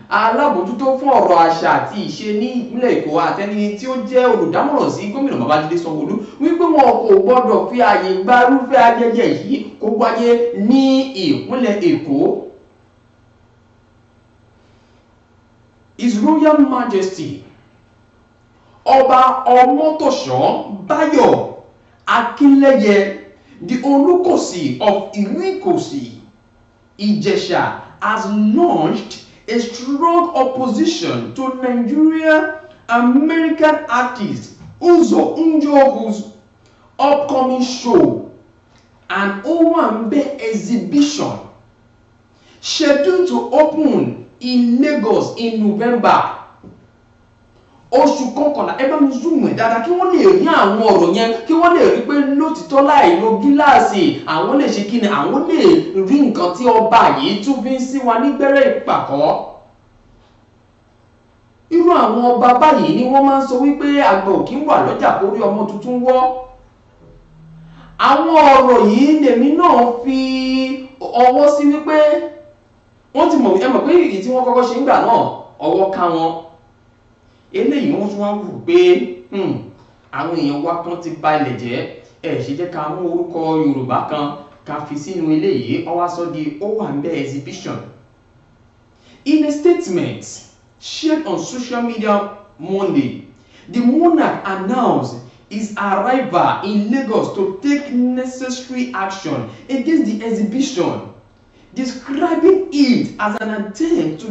B: alábòójútó fún ọ̀rọ̀ àṣà àti ìṣe ní ìpínlẹ̀ Èkó àtẹni tí ó jẹ́ olùdámọ̀ràn sí gómìnà Babájídé Sanwó-Olú wípé wọn kò gbọ́dọ̀ fi ààyè gba irúfẹ́ ayẹyẹ yìí kó wáyé ní ìpínlẹ̀ Èkó. His Royal Majesty Ọba Ọmọ́tòṣọ́ Báyọ̀ Akínlẹ́yẹ, the Olúkòsì of Ìlú Ìkòsì, Ìjẹ̀ṣà, has launched a strong opposition to Nigerian American artist Uzo Njoku's upcoming show and Owambe exhibition scheduled to open in Lagos in November. Oṣù kọkànlá, ẹ bá mi zoom ẹ dáadáa kí wọ́n lè rí àwọn ọ̀rọ̀ yẹn, kí wọ́n lè rí pé lótìtọ́ láì lo gíláàsì àwọn lè ṣe kí ni, àwọn lè rí nǹkan tí ọba yìí tún fi ń sí wa nígbẹ́rẹ́ ìpàkọ́. Irú àwọn ọba báyìí ni wọ́n máa ń sọ wípé àgbà ò kí ń wà lọ́jà kó rí ọmọ tuntun wọ́. Àwọn ọ̀rọ̀ yìí lèmi náà fi ọwọ́ sí wípé wọ́n ti mọ̀, ẹ mọ̀ pé èyí tí wọ́n kọ́kọ́ ṣe ń gbà náà ọwọ́ ká wọn. Eléyìí wọ́n tún wá wù pé àwọn èèyàn wa kan ti ba ilẹ̀ jẹ́, ẹ ṣe jẹ́ ká mú orúkọ Yorùbá kan ká fi sínú eléyìí, wọ́n wá sọ di Owambe exhibition. In a statement shared on social media Monday, the monarch announced his arrival in Lagos to take necessary action against the exhibition, describing it as an attempt to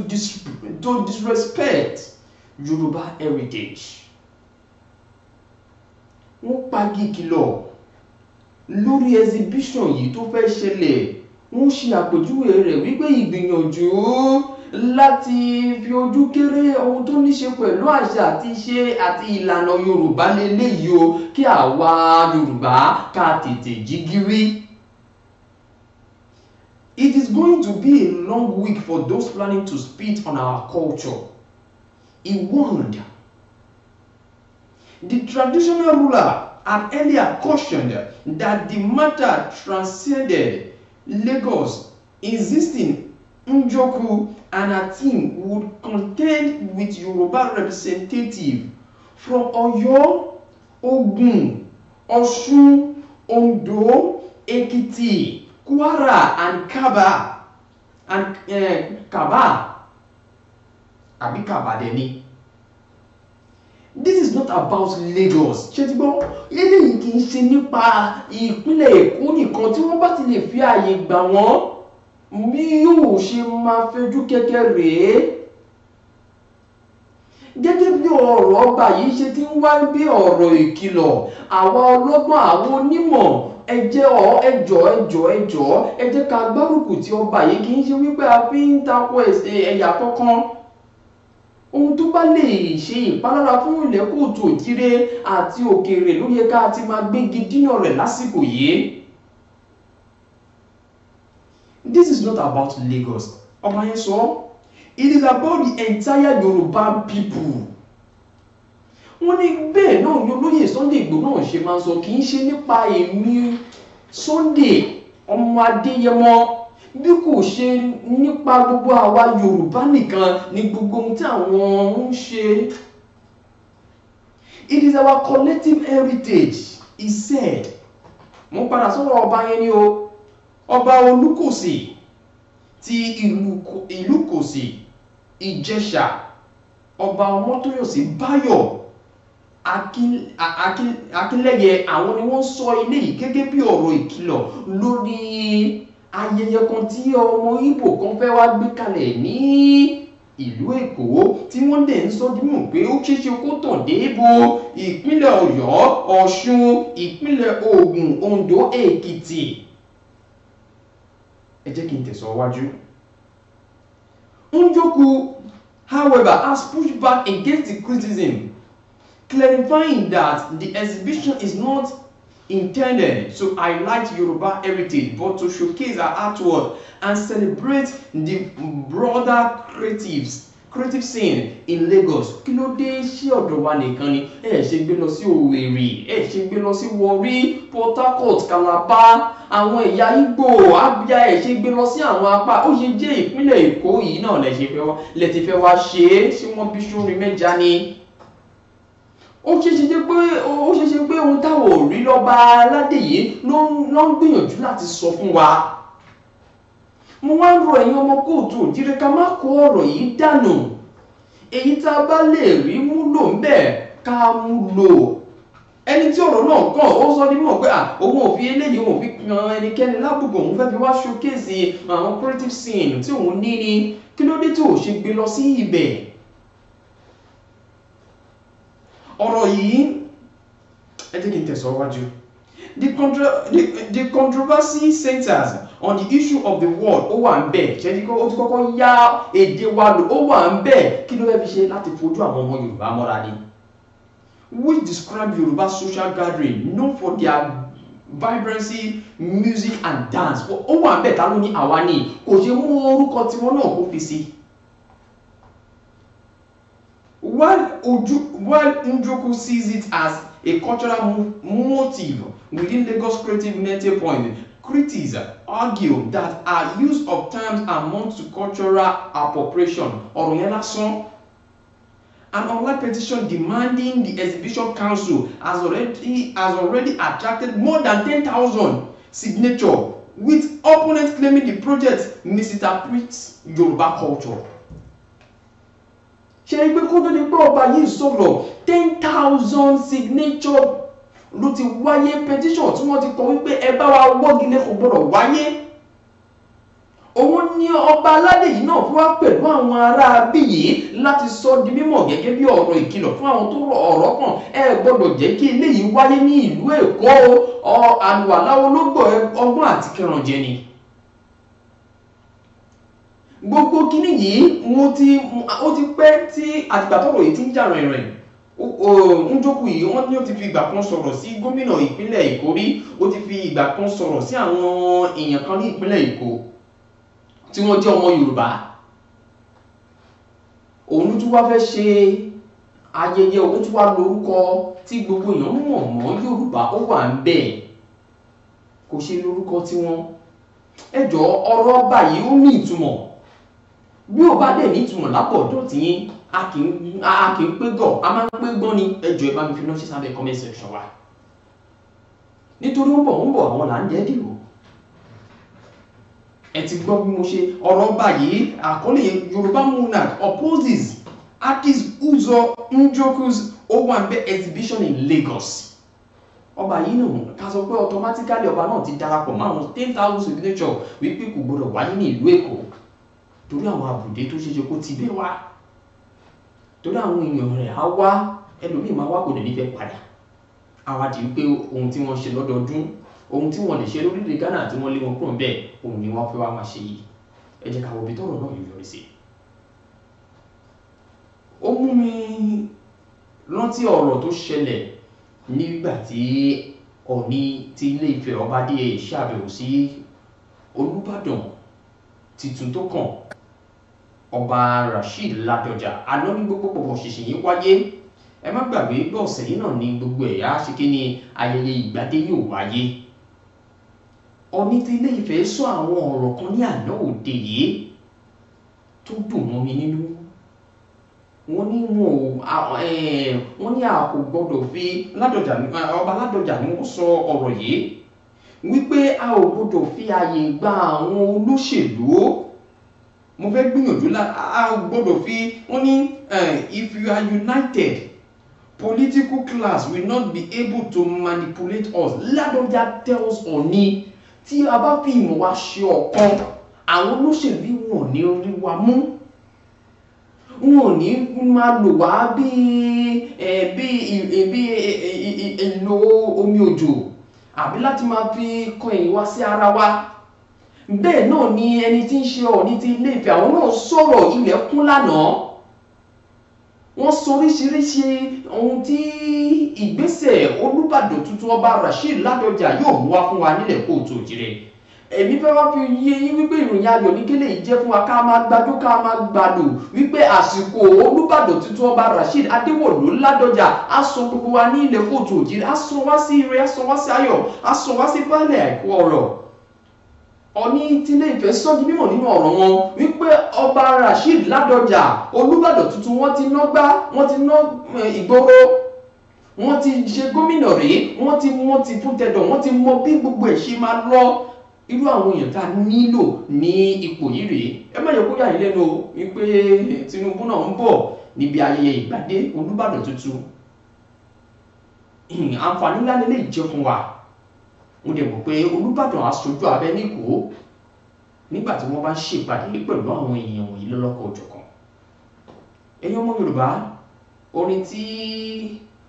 B: disrespect Yoruba heritage. Wọ́n pagi kìlọ̀ lórí exhibition yìí tó fẹ́ ṣẹlẹ̀. Wọ́n ṣe àpèjúwe rẹ̀ wípé ìgbìyànjú láti fi ojú kéré ohun tó ní ṣe pẹ̀lú àṣà àti ìṣe àti ìlànà Yorùbá leléyìí o, kí àwa Yorùbá ká tètè jí gírí. It is going to be a long week for those planning to spit on our culture, he warned. The traditional ruler had earlier cautioned that the matter transcended Lagos, insisting Njoku and her team would contend with Yoruba representatives from Oyo, Ogun, Osun, Ondo, Ekiti, Kwara, and Kaba, and Kaba, àbí Kaba dẹ̀ ni. This is not about Lagos. Ṣé ti gbọ́? Eléyìí kì í ṣe nípa ìpínlẹ̀ Èkó nìkan. Tí wọ́n bá ti lè fi ààyè gbà wọ́n, bí yóò ṣe máa fẹjú kẹ́kẹ́ rèé. Gẹ́gẹ́ bí ọ̀rọ̀ ọba yìí ṣe ti ń wá bí ọ̀rọ̀ ìkìlọ̀, àwa ọlọ́gbọ́n, àwọn onímọ̀, ẹ jẹ́ ọ ẹ jọ̀ọ́ ẹ jọ̀ọ́ ẹ jọ̀ọ́ ẹ jẹ́ ká gbárùkù tí ọba yìí. Kì í ṣe wípé a fi ń tako ẹ̀yà kankan. Ohun tó bá lè ṣe ìpalára fún ilẹ̀ kóòtù òjíré àti òkèèrè ló yẹ ká ti máa gbégi dínà rẹ̀ lásìkò yìí. This is not about Lagos. Ọba yẹn sọ, it is about the entire Yoruba people. Wọ́n ní bẹ́ẹ̀ náà ni olóyè Sunday Igboho náà ṣe máa ń sọ, kì í ṣe nípa èmi Sunday ọmọ Adéyẹmọ, bí kò ṣe nípa gbogbo àwa Yorùbá nìkan ní gbogbo ohun tí àwọn ń ṣe. It is our collective heritage, he said. Mo padà sọ̀rọ̀ ọba yẹn ni o, ọba Olúkòsì ti ìlú Kòsì, Ìjẹ̀ṣà, ọba Ọmọ́tóyọ̀sí Báyọ̀ Akínlẹ́yẹ. Àwọn ni wọ́n sọ eléyìí gẹ́gẹ́ bí ọ̀rọ̀ ìkìlọ̀ lórí ayẹyẹ kan tí ọmọ Ìgbò kan fẹ́ wá gbé kalẹ̀ ní ìlú Èkó, tí wọ́n dẹ̀ ń sọ dímọ̀ pé ó ṣeéṣe kó tàn dé ibo ìpínlẹ̀ Ọ̀yọ́, Ọ̀ṣun, ìpínlẹ̀ Ògùn, Oǹdó, Èkìtì. Ẹ jẹ́ kí n tẹ̀síwájú. Njoku, however, has pushed back against the criticism, clarifying that the exhibition is not intended to highlight Yoruba heritage but to showcase our artwork and celebrate the broader creative scene in Lagos. Kí ló dé? Ṣé ọ̀dọ̀ wa nìkan ni? Ẹ ṣe gbé lọ sí Owerri, ẹ ṣe gbé lọ sí Warri, Port Harcourt, Calabar, àwọn ẹ̀yà Igbo, Abia, ẹ ṣe gbé lọ sí àwọn apá. Ó ṣe jẹ́ ìpínlẹ̀ Èkó yìí náà lẹ ṣe fẹ́ wá lẹ ti fẹ́ wá ṣe é? Ṣé wọ́n bí sórí mẹ́ja ni? Ó ṣeé ṣe pé ohun táwọn ò rí lọ́ba aládé yìí ló ń gbìyànjú láti sọ fún wa. Mo wá ń rọ ẹ̀yin ọmọ kóòtù òjíire ká má kó ọ̀rọ̀ yìí dànù. Èyí tá a bá lè rí múlò ń bẹ̀, ká mú lò. Ẹni tí ọ̀rọ̀ náà kàn, ó sọ ní mọ̀ pé òun ò fi eléyìí, òun ò fi kan ẹnikẹ́ni lábùkù, òun fẹ́ fi wá showcase àwọn creative scene tí òun ní ni. Kí ló dé tí ò ṣe gbé lọ sí ibẹ̀? Ọ̀rọ̀ yìí, ẹ jẹ́ kí n tẹ̀síwájú. The controversy centers on the issue of the word "ó wà ń bẹ̀". Ṣe ó ti kọ́kọ́ yá èdè wa lò? Ó wà ń bẹ̀, kí ló fẹ́ fi ṣe? Láti fojú àwọn ọmọ Yorùbá mọ́ra ni, which describe Yoruba social gathering known for their vibrancy, music and dance. Ó wà ń bẹ̀, ta ló ní àwa ni? Kò ṣe mú orúkọ tiwọn náà kó fi sí. While Njoku sees it as a cultural motive within Lagos creative melting point, critics argue that our use of terms amounts to cultural appropriation. Ọ̀rọ̀ yẹn lásán. An online petition demanding the exhibition council has already attracted more than 10,000 signatures, with opponents claiming the project misinterprets Yoruba culture. Ṣe é pé kó tó di pé ọba yìí sọ̀rọ̀, 10,000 signature ló ti wáyé, petition tí wọ́n ti kọ wípé ẹ bá wa wọ́gi lé, kò gbọ́dọ̀ wáyé. Òun ní ọba aládé yìí náà fún wa pẹ̀lú àwọn ará bí yìí láti sọ di mímọ̀ gẹ́gẹ́ bí ọ̀rọ̀ ìkìlọ̀ fún àwọn tó rọ ọ̀rọ̀ kàn: ẹ gbọ́dọ̀ jẹ́ kí eléyìí wáyé ní ìlú Èkó. Àlùwàlá ológbò, ọgbọ́n àti kẹrànjẹ ni gbogbo kíní yìí. Mo ti ó ti pẹ́ tí àtìgbà tọ́rọ̀ yìí ti ń jà rìnrìn. Njoku yìí, wọ́n ní ó ti fi ìgbà kan sọ̀rọ̀ sí gómìnà ìpínlẹ̀ Èkó rí. Ó ti fi ìgbà kan sọ̀rọ̀ sí àwọn èèyàn kan ní ìpínlẹ̀ Èkó tí wọ́n jẹ́ ọmọ Yorùbá. Òun tún wá fẹ́ ṣe ayẹyẹ, òun tún wá lórúkọ tí gbogbo èèyàn mọ̀ mọ́ Yorùbá. Ó wà ń bẹ̀, kò ṣe lórúkọ tiwọn. Ẹ jọ̀ọ́, ọ̀rọ̀ ọba yìí, ó ní ìtumọ̀. Bí ó bá dẹ̀ ní ìtumọ̀ lápọ̀dọ̀ tí yín, a kì í pé gọ̀, a máa ń pé gbọ́n ni. Ẹ jọ̀ọ́, ẹ bá mi fi ránṣẹ́ sábẹ́ comment section wa, nítorí ó ń bọ̀, ń bọ̀, àwọn là ń jẹ́ dìbò. Ẹ ti gbọ́ bí mo ṣe ọ̀rọ̀ ọba yìí. Àkọlé yẹn, "Yorùbá monarch opposes artist Uzo Njoku's Owambe exhibition in Lagos". Ọba yìí nù, ká sọ pé automatically ọba náà ti darapọ̀ mọ́ àwọn 10,000 signature wípé kò gbọdọ̀ wáyé ní ìlú Èkó, torí àwọn àbùdé tó ṣeéṣe kó ti bẹ̀ wá, torí àwọn èèyàn rẹ̀ á wá, ẹlòmíì máa wá, kò dẹ̀ ní fẹ́ padà. Àwa di wípé ohun tí wọ́n ṣe lọ́dọọdún, ohun tí wọ́n lè ṣe lórílẹ̀ Ghana tí wọ́n lé wọn kúrò bẹ́ẹ̀, òun ni wọ́n fẹ́ wá máa ṣe yìí. Ẹ jẹ́ ká wo ibi tọ́rọ̀ náà yóò yọrí sí. Ó mú mi rántí ọ̀rọ̀ tó ṣẹlẹ̀ nígbà tí Ọọ̀ni ti Ilé Ifẹ̀, Ọba Adéyẹyè, ṣàbẹ̀wò sí Olúbàdàn tuntun tó kàn, Ọba Rasheed Ládọjà. Àná ní gbogbo pọ̀pọ̀ ṣìṣì yìí wáyé. Ẹ má gbàgbé pé ọ̀sẹ̀ yìí náà ní gbogbo ẹ̀yà ṣe kí ni ayẹyẹ ìgbádé yóò wáyé. Ọọ̀ni ti Ilé Ifẹ̀ sọ àwọn ọ̀rọ̀ kan ní àná òde yìí tó dùn mọ́ mi nínú. Wọ́n ní wọn ò wọ́n ní a kò gbọ́dọ̀ fi Ládọjà, Ọba Ládọjà ni wọ́n sọ ọ̀rọ̀ yìí, wípé a ò gbọ́dọ̀ fi àyè gba àwọn olóṣèlú. Mo fẹ́ gbìyànjú, a ò gbọ́dọ̀ fi, wọ́n ní, "If you are united, political class will not be able to manipulate us." Ládọjà tells Ọọ̀ni, tí a bá fi ìmọ̀ wa ṣe ọ̀kan, àwọn olóṣèlú wọn ní rí wa mú. Wọn ò ní máa lò wá bí bí èlò omi òjò àbí láti máa fi kan ẹ̀yìn wá sí ara wa. Bẹ́ẹ̀ náà ni ẹni tí ń ṣe Ọọ̀ni ti Ilé Ifẹ̀, àwọn náà sọ̀rọ̀ ilẹ̀ kún lánàá. Wọ́n sọ oríṣiríṣi ohun tí ìgbésẹ̀ Olúbàdàn tuntun Ọba Rasheed Ládọjà yóò mú wá fún wa nílẹ̀ kóòtù òjìrè. Èmi fẹ́ wá fi yé yín wípé ìròyìn ayọ̀ ní kélé yìí jẹ́ fún wa, ká máa gbájú ká máa gbàlù wípé àsìkò Olúbàdàn tuntun Ọba Rasheed Adéwọ̀lú Ládọjà á sọ gbogbo wa ní ilẹ̀ kóòtù òjìrè, á sọ wá sí ire, á sọ wá sí ayọ̀, á sọ wá sí baálẹ̀ àìkú ọ̀rọ̀. Ọọ̀ni tilé Ifẹ̀ sọ di mímọ̀ nínú ọ̀rọ̀ wọn wípé Ọba Rasheed Ládọjà Olúbàdàn tuntun wọ́n ti ná gbá, wọ́n ti ná ìgboro, wọ́n ti ṣe gómìnà rèé, wọ́n ti mọ ti fún tẹ̀dọ̀, wọ́n ti mọ bí gbogbo ẹ̀ ṣe máa lọ. Irú àwọn èèyàn tá a nílò ní ipò yìí rèé. Ẹ má yẹ kó yà yín lẹ́nu o wípé Tinubu náà ń bọ̀ níbi ayẹyẹ ìgbàdé Olúbàdàn tuntun. Àǹfààní ńlá lè jẹ́ fún wa. Mo dẹ̀ mọ̀ pé Olúbàdàn aṣojú abẹ níkò nígbà tí wọ́n bá ń ṣèpàdé pẹ̀lú àwọn èèyàn wọ̀nyí lọ́lọ́kọ̀ òjọ̀kan. Ẹ̀yin ọmọ Yorùbá, orin tí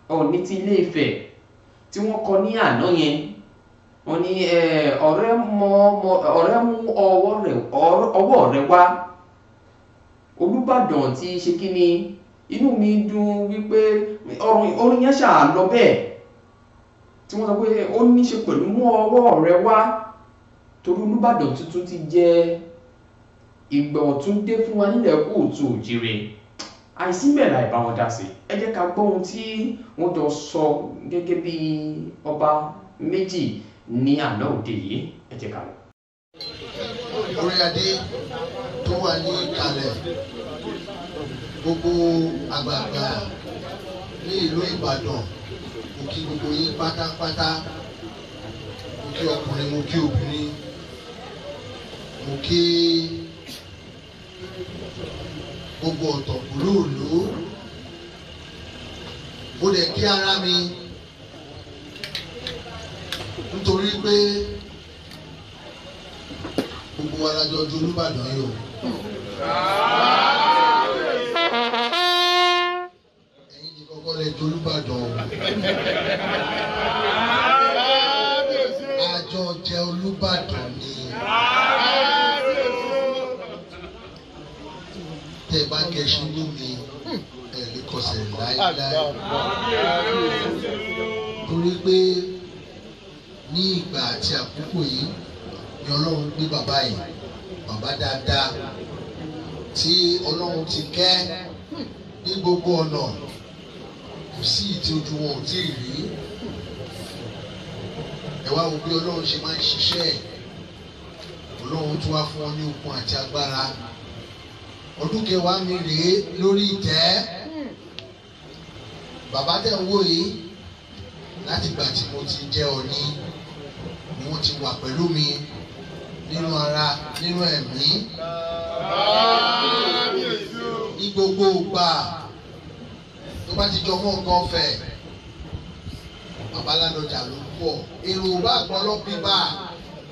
B: Ọọ̀ni ti Ilé Ifẹ̀ tí wọ́n kọ ní àná yẹn, wọ́n ní ọ̀rẹ́ mú ọwọ́ rẹ̀ wá. Olúbàdàn ti ṣe kí ni, inú mi dùn wípé orin yẹn ṣáà lọ bẹ́ẹ̀ tí wọ́n sọ pé ó ní ṣe pẹ̀lú mú ọwọ́ rẹ wá, torí Olúbàdàn tuntun ti jẹ́ ìgbà ọ̀tun dé fún wa nílẹ̀ kóòtù òjìrè. Àìsí bẹ́ẹ̀ láì bá wọn dá sí. Ẹ jẹ́ ká gbọ́ ohun tí wọ́n jọ sọ gẹ́gẹ́ bí ọba méjì ní àná òde yìí. Ẹ jẹ́ ká lọ.
G: Orí adé tó wà ní ìkàlẹ̀, gbogbo àgbààgbà ní ìlú Ìbàdàn, mo kí gbogbo yín pátápátá. Mo kí ọkùnrin, mo kí obìnrin, mo kí gbogbo ọ̀tọ̀kùlúùlú. Mo dẹ̀ kí ara mi nítorí pé gbogbo wa la jọ ju Olúbàdàn yìí o. Ẹ̀yin ti kọ́kọ́ lẹ ju Olúbàdàn o. Àjọ jẹ Olúbàdàn ni. Tẹ́ ẹ bá gẹṣin mú mi, ẹ lè kọsẹ̀ láéláé. Torí pé ní ìgbà àti àkókò yìí ni Ọlọ́run gbé bàbá yìí, bàbá dáadáa tí Ọlọ́run ti kẹ́ ní gbogbo ọ̀nà, kò sí ìtí ojú wọn ò tí ì rí. Ẹ wá wo bí Ọlọ́run ṣe máa ń ṣiṣẹ́ ẹ̀. Ọlọ́run tún wá fún wọn ní okun àti agbára. Ọdún kẹwàá mi rèé lórí ìtẹ́. Bàbá tẹ̀ ń wò yìí, láti ìgbà tí mo ti jẹ́ Ọọ̀ni ni wọ́n ti wà pẹ̀lú mi nínú ara, nínú ẹ̀mí, ní gbogbo ìgbà tó bá ti jọ mọ́ nǹkan ọ̀fẹ́. Bàbá Ládọjà ló pọ̀, èrò bá gbọ́ lọ́bí bá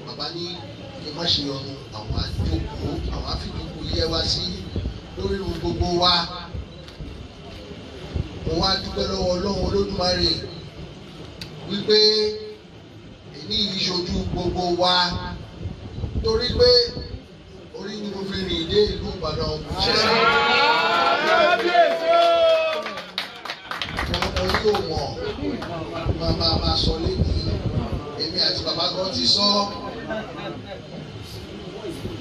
G: bàbá ní kí n má ṣe yọnu, àwọn àjòkó, àwọn àfijòkó yẹ wá sí lórí irun gbogbo wa. Mo wá dúpẹ́ lọ́wọ́ Ọlọ́run Olódùmarè wípé èyí yìí ṣojú gbogbo wa, torí pé orí ni mo fi rìn dé ìlú Ìbàdàn ṣẹ̀ṣẹ̀. Ọ̀pọ̀lọpọ̀ yóò mọ̀, máa máa sọ lẹ́nu, èmi àti bàbá kan ti sọ.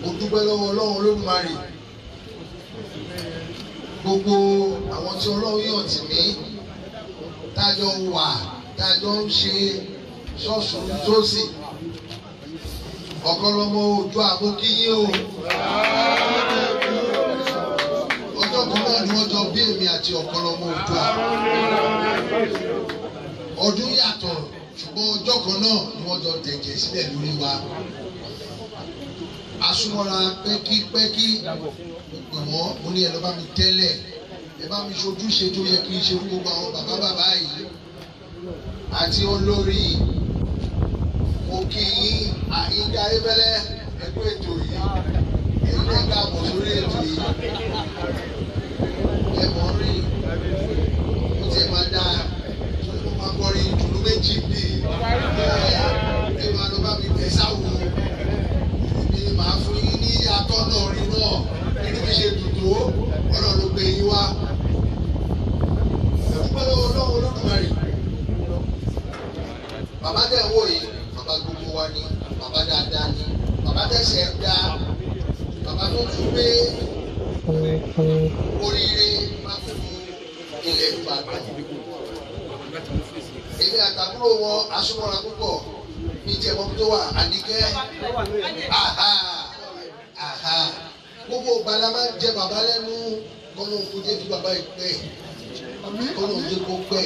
G: Mo dúpẹ́ lọ́wọ́ Ọlọ́run Olódùmarè, gbogbo àwọn tí Ọlọ́run yàn tì mí, tájọ wà, tájọ ń ṣe ṣọ́ọ̀ṣù tósì. Ọ̀kọ́lọ́mọ Oòduà mo kí yín o. Ọjọ́ kan náà ni wọ́n jọ bí èmi àti Ọ̀kọ́lọ́mọ Oòduà. Ọdún yàtọ̀, ṣùgbọ́n ọjọ́ kan náà ni wọ́n jọ tẹ̀jẹ̀ sílẹ̀ lórí wa. Asúmọ́ra pẹ́kípẹ́kí, mo pè wọ́n, mo ní ẹ lọ bá mi tẹ́lẹ̀, ẹ bá mi ṣojúṣe tó yẹ kí n ṣe fún gbogbo àwọn bàbá bàbá yìí àti olórí. Mo kí yín Àyìndé Ayébẹ́lẹ́, ẹ kú ètò yìí, èyí lè káàbọ̀ sórí ètò yìí. Bàbá tó tún gbé oríire má gbogbo ilẹ̀ Ìbàdàn. Èmi àtàkùrọ̀ wọn asúnmọ́ra púpọ̀ ní tiẹ̀ mọ́ tó wà Àníkẹ́. Gbogbo ìgbà la máa ń jẹ bàbá lẹ́nu kọ́nà òkú jẹ́ kí bàbá yìí pẹ́, kọ́nà òjé kó pẹ́,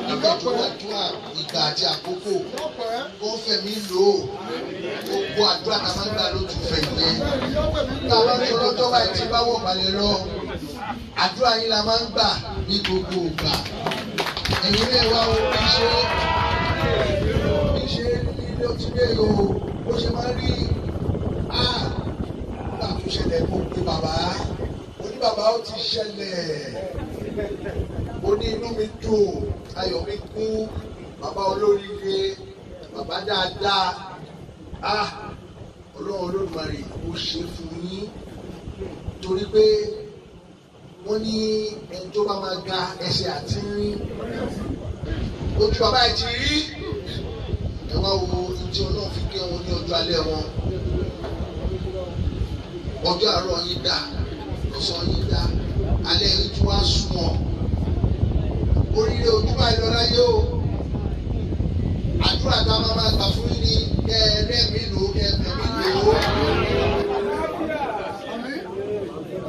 G: nígbà tó àdúrà ìgbà àti àkókò kó fẹ̀mí lò ó, gbogbo àdúrà tá a máa ń gbà lójú fẹ̀ yẹn. Tá a bá ń sọ lọ́jọ́ báyìí tí bá wọ̀ balẹ̀ lọ, àdúrà yín la máa ń gbà ní gbogbo ìgbà. Ẹ̀yin náà wá o, bí ṣe ilé ti dé o, bó ṣe máa ń rí a nígbà tó ṣẹlẹ̀ mo pe bàbá, mo ní bàbá ó ti ṣẹlẹ̀, mo ní inú mi dùn, ayọ̀ mi kún, bàbá olóríire, bàbá dáadáa, ah Ọlọ́run Olódùmarè ó ṣe fún yín, torí pé wọ́n ní ẹni tó bá máa ga ẹsẹ̀ àti rí, ojú bàbá ẹ̀ ti rí, ẹ wá wo ohun tí Ọlọ́run fi kẹ́ wọn ní ọjọ́ alẹ́ wọn. Ọjọ́ àárọ̀ yín dá, ọ̀sán yín dá, alẹ́ yín tún wá sùn ọ́. Oríire ojú báyìí lọ láyé o. Àdúrà tá a máa máa gbà fún yín ni kẹ́ ẹ rẹ́mi lò ó, kẹ́ ẹ fẹ̀mí lò ó.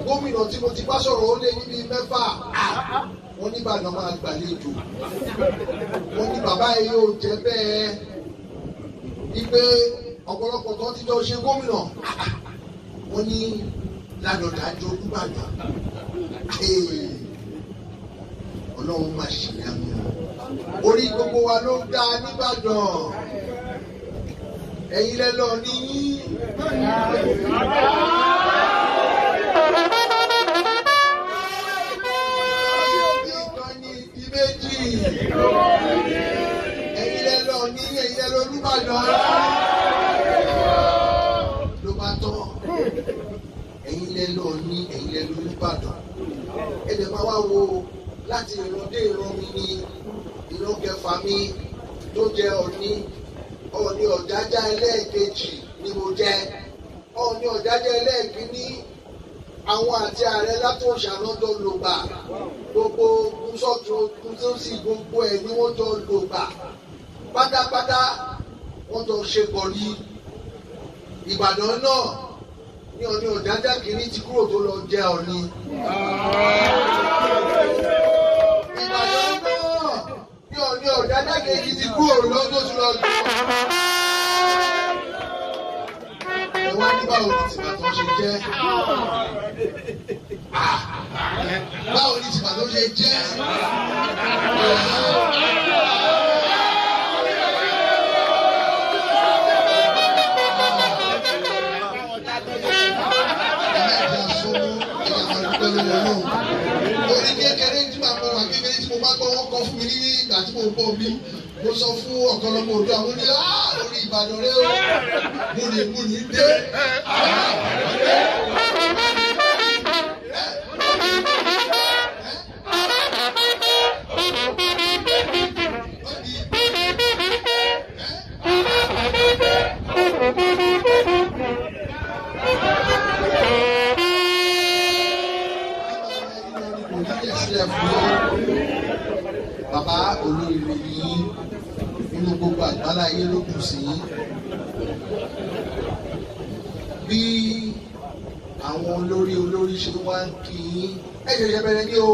G: Gómìnà tí mo ti bá sọ̀rọ̀ ó lé níbi 6. Wọ́n ní Ìbàdàn máa gbàlejò. Wọ́n ní bàbá yìí yóò jẹ́ bẹ́ẹ̀. Wípé ọ̀pọ̀lọpọ̀ tó ti jọ ṣe gómìnà. Wọ́n ní Ládọjà jogún Ìbàdàn. Ọlọ́run máa ṣèyanu. Orí gbogbo wa ló dá nìbàdàn. Ẹ̀yin lẹ lọ ní yín. Ìkan ní ibi méjì. Ẹ̀yin lẹ lọ ní ẹ̀yin lẹ lọ Olúbàdàn. Ló bá tán. Ẹ̀yin lẹ lọ ní ẹ̀yin lẹ lọ Olúbàdàn. Ẹ dẹ̀ máa wá wo láti ìran dé ìran mi ní ìran kẹfà mi tó jẹ Ọ̀ọ̀ni. Ọ̀ọ̀ni Ọ̀jájá ẹlẹ́ẹ̀kejì ni mo jẹ. Ọ̀ọ̀ni Ọ̀jájá ẹlẹ́ẹ̀kínní, àwọn àti ààrẹ Látòǹṣà náà jọ lò gbà. Gbogbo gúnsọ̀tún gúnsọ̀sì gbogbo ẹ̀ ni wọ́n jọ lò gbà. Pátápátá wọ́n jọ ṣe pọ̀ ní Ìbàdàn náà ní Ọ̀ọ̀ni Ọ̀jájá kìíní ti kúrò tó lọ jẹ Ọ̀ọ̀ni. Ìbàdàn náà ní Ọ̀ọ̀ni Ọ̀jájá kejì ti kúrò lọ́dún tó lọ jẹ Ọ̀ọ̀ni. Ẹ wá ní báwo ni tìbàdàn ṣe jẹ́? Báwo ni tìbàdàn ṣe jẹ́? Orí kékeré tí màá mọ wà kékeré tí mo bá gbọ́ wọ́n kọ́ fún mi ní ìgbà tí mo bọ̀ mí. Mo sọ fún ọ̀kan lọ́mọ òdu àwọn ní orí Ìbàdàn rẹ o, múni dé. Bàbá olóríire yìí nínú gbogbo àgbálá ayé ló kù sí. Bí àwọn olórí olórí ṣe wá ń kí yín, ẹ ṣẹ̀ṣẹ̀ bẹ̀rẹ̀ ní o,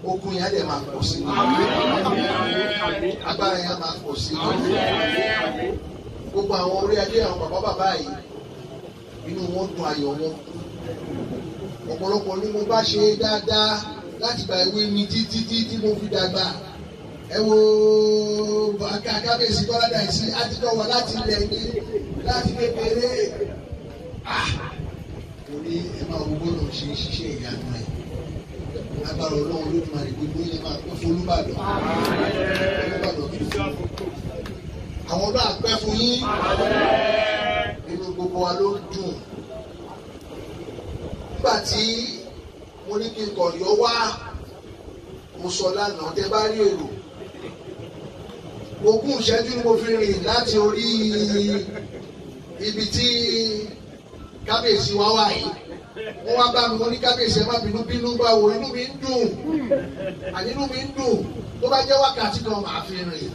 G: ogun yẹn á dẹ̀ máa pọ̀ sí i, agbára yẹn á máa pọ̀ sí i. Gbogbo àwọn orí adé àwọn bàbá bàbá yìí, inú wọn dùn, ayọ̀ wọn kún. Ọ̀pọ̀lọpọ̀ ni mo bá ṣe dáadáa láti gba ìwé mi títí tí mo fi dàgbà. Ẹ wo kábíyèsí Bọ́lá Dàísí, àtijọ́ wà láti ilẹ̀ ní láti kékeré. Mo ní ẹ máa wo bọ́lá ṣe ṣiṣẹ́ ìyanu ẹ̀. Lágbára Ọlọ́run Olódùmarè gbogbo yín máa pẹ́ fún Olúbàdàn. Olúbàdàn tuntun. Àwọn náà pẹ́ fún yín. Inú gbogbo wa ló dùn. Nígbà tí mo ní kí n kọ̀ yọ wá, mo sọ lánàá tẹ bá rí èrò. Ogún ìṣẹ́jú ni mo fi rìn láti orí ibi tí Kábíyèsí wá wà yìí. Wọ́n wá bá mi, wọ́n ní kábíyèsí ẹ má bínú bínú báwo, inú mi ń dùn. Àní inú mi ń dùn. Tó bá jẹ́ wákàtí kan màá fi rìn.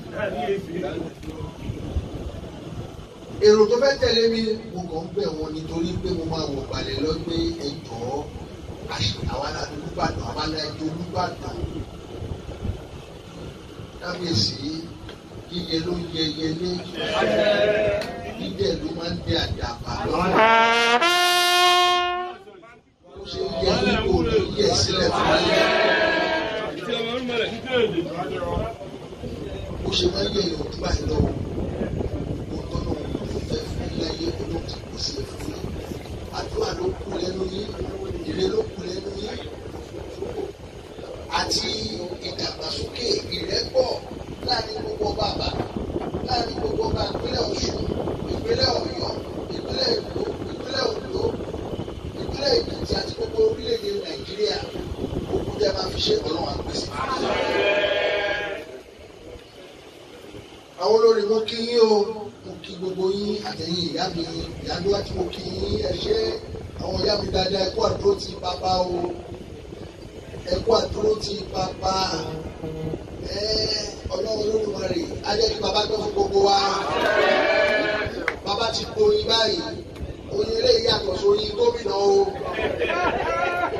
G: Èrò tó fẹ́ tẹ̀lé mi, mo kàn ń bẹ̀ wọ́n nítorí pé mo máa wọ̀ balẹ̀ lọ pé ẹ jọ̀ọ́, àwa la ní Olúbàdàn, àwa la jẹ́ Olúbàdàn. Kábíyèsí, yíyẹ ló ń yẹ yẹlé, dídẹ̀ ló máa ń dẹ àdàbà lọ́rùn. Ó ṣe yẹ ní kò ní yẹ sílẹ̀ fún yín. Ó ṣe máa ń yẹ èèyàn ojú báyìí lọ́wọ́. Gbogbo tọ́nà òun fẹ́ fún láyé olóhùn ti pèsè fún yín. Àdúrà ló kù lẹ́nu yín, ire ló kù lẹ́nu yín. Àti ìdàgbàsókè ìrẹ́pọ̀ láàrin gbogbo ọba àbá, láàrin gbogbo ọba ìpínlẹ̀ Ọ̀ṣun, ìpínlẹ̀ Ọ̀yọ́, ìpínlẹ̀ Èkó, ìpínlẹ̀ Oǹdó, ìpínlẹ̀ Èkìtì àti gbogbo orílẹ̀-èdè Nàìjíríà. Ogun tẹ́ máa fi ṣe Ọlọ́run àpèsè. Àwọn olórí mo kí yín o, mo kí gbogbo yín àtẹ̀yìn ìyá mi, ìyá mi wá tí mo kí yín, ẹ ṣé. Àwọn ìyá mi dáadáa, ẹ kú àdúró ti bàbá o, ẹ kú àdúró ti bàbá. Ọlọ́run Olódùmarè á jẹ́ kí bàbá gbọ́ fún gbogbo wa. Bàbá ti gboyin báyìí, oyin eléyìí yàtọ̀ sórí gómìnà o.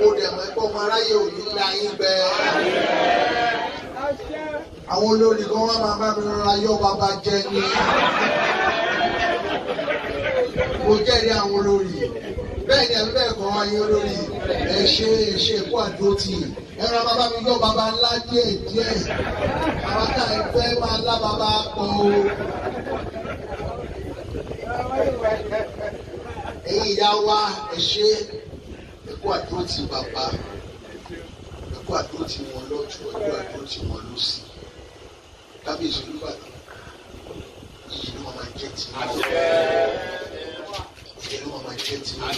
G: Mo dẹ̀ mọ̀ pé ọmọ aráyé ò ní la yín gbẹ. Àwọn olórí kan wá máa bá mi rọra yọ bàbá jẹ ni. Mo jẹ́rìí àwọn olórí. Bẹ́ẹ̀ ni àbí bẹ́ẹ̀ kọ́ ayé olórí. Ẹ ṣé ẹ ṣé kó àdúró tì í. Ẹ rọra bàbá mi yọ bàbá ńlá díẹ̀ díẹ̀. Àwọn tá ẹ fẹ́ máa lá bàbá pọ̀ o. Ẹ̀yin ìyá wa ẹ ṣé, ẹ kú àdúró tì bàbá. Ẹ kú àdúró tì wọn lọ́tùn, ẹ kú àdúró tì wọn lósì. Kábíyèsí Olúbàdàn, iyì ló máa jẹ́ ti yín. Iyì ló máa jẹ́ ti yín.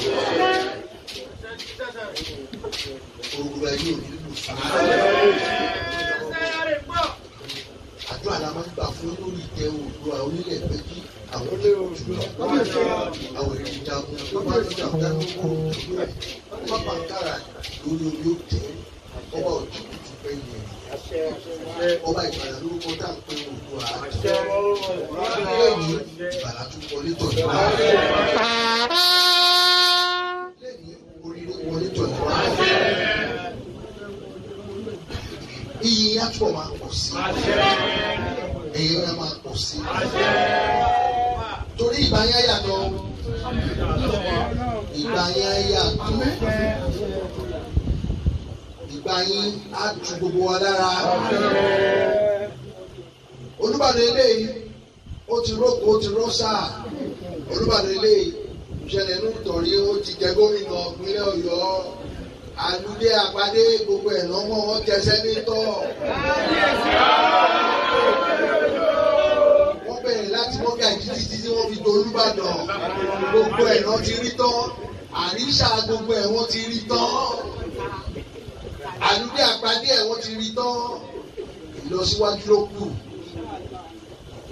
G: Orúkọ ayé ò ní lù fún yín. Àdúrà la máa ń gbà fún lórí ìtẹ́ Oòduà onílẹ̀ péjì àwọn olóòtú àwọn èrè jagun tó bá ń jà dáná pápá kára lórí omi ó tẹ ọba òjì kùtù bẹ́yìn ọba Ìbàdàn lórúkọ tá à ń pè Oòduà lẹ́yìn Ìbàdàn tún wọlé tọ̀ ní wá lẹ́yìn oríire wọlé tọ̀ ní wá iyì yẹn á túbọ̀ máa pọ̀ sí ẹ̀yẹ yẹn máa pọ̀ sí torí ìgbà yẹn yàtọ̀ ìgbà yẹn yàtọ̀ ìgbà yẹn á tu gbogbo wa lára. Olúbàdàn eléyìí ó ti rókò ó ti rọ́ṣà. Olúbàdàn eléyìí ìṣẹ̀lẹ̀ inú ìtọ̀rí ó ti jẹ gómìnà ìpínlẹ̀ Ọ̀yọ́. Àlùdé àpàdé gbogbo ẹ̀ lọ́mọ wọn jẹ sẹ́nétọ̀. Wọ́n bẹ̀rẹ̀ láti mọ́gàjí títí tí wọ́n fi do Olúbàdàn. Gbogbo ẹ̀ lọ́ ti rí tán. Àríṣà gbogbo ẹ̀ wọ́n ti rí tán. Àlùdé àpàdé ẹ̀ wọ́n ti rí tán. Ìlọsíwájú ló kù.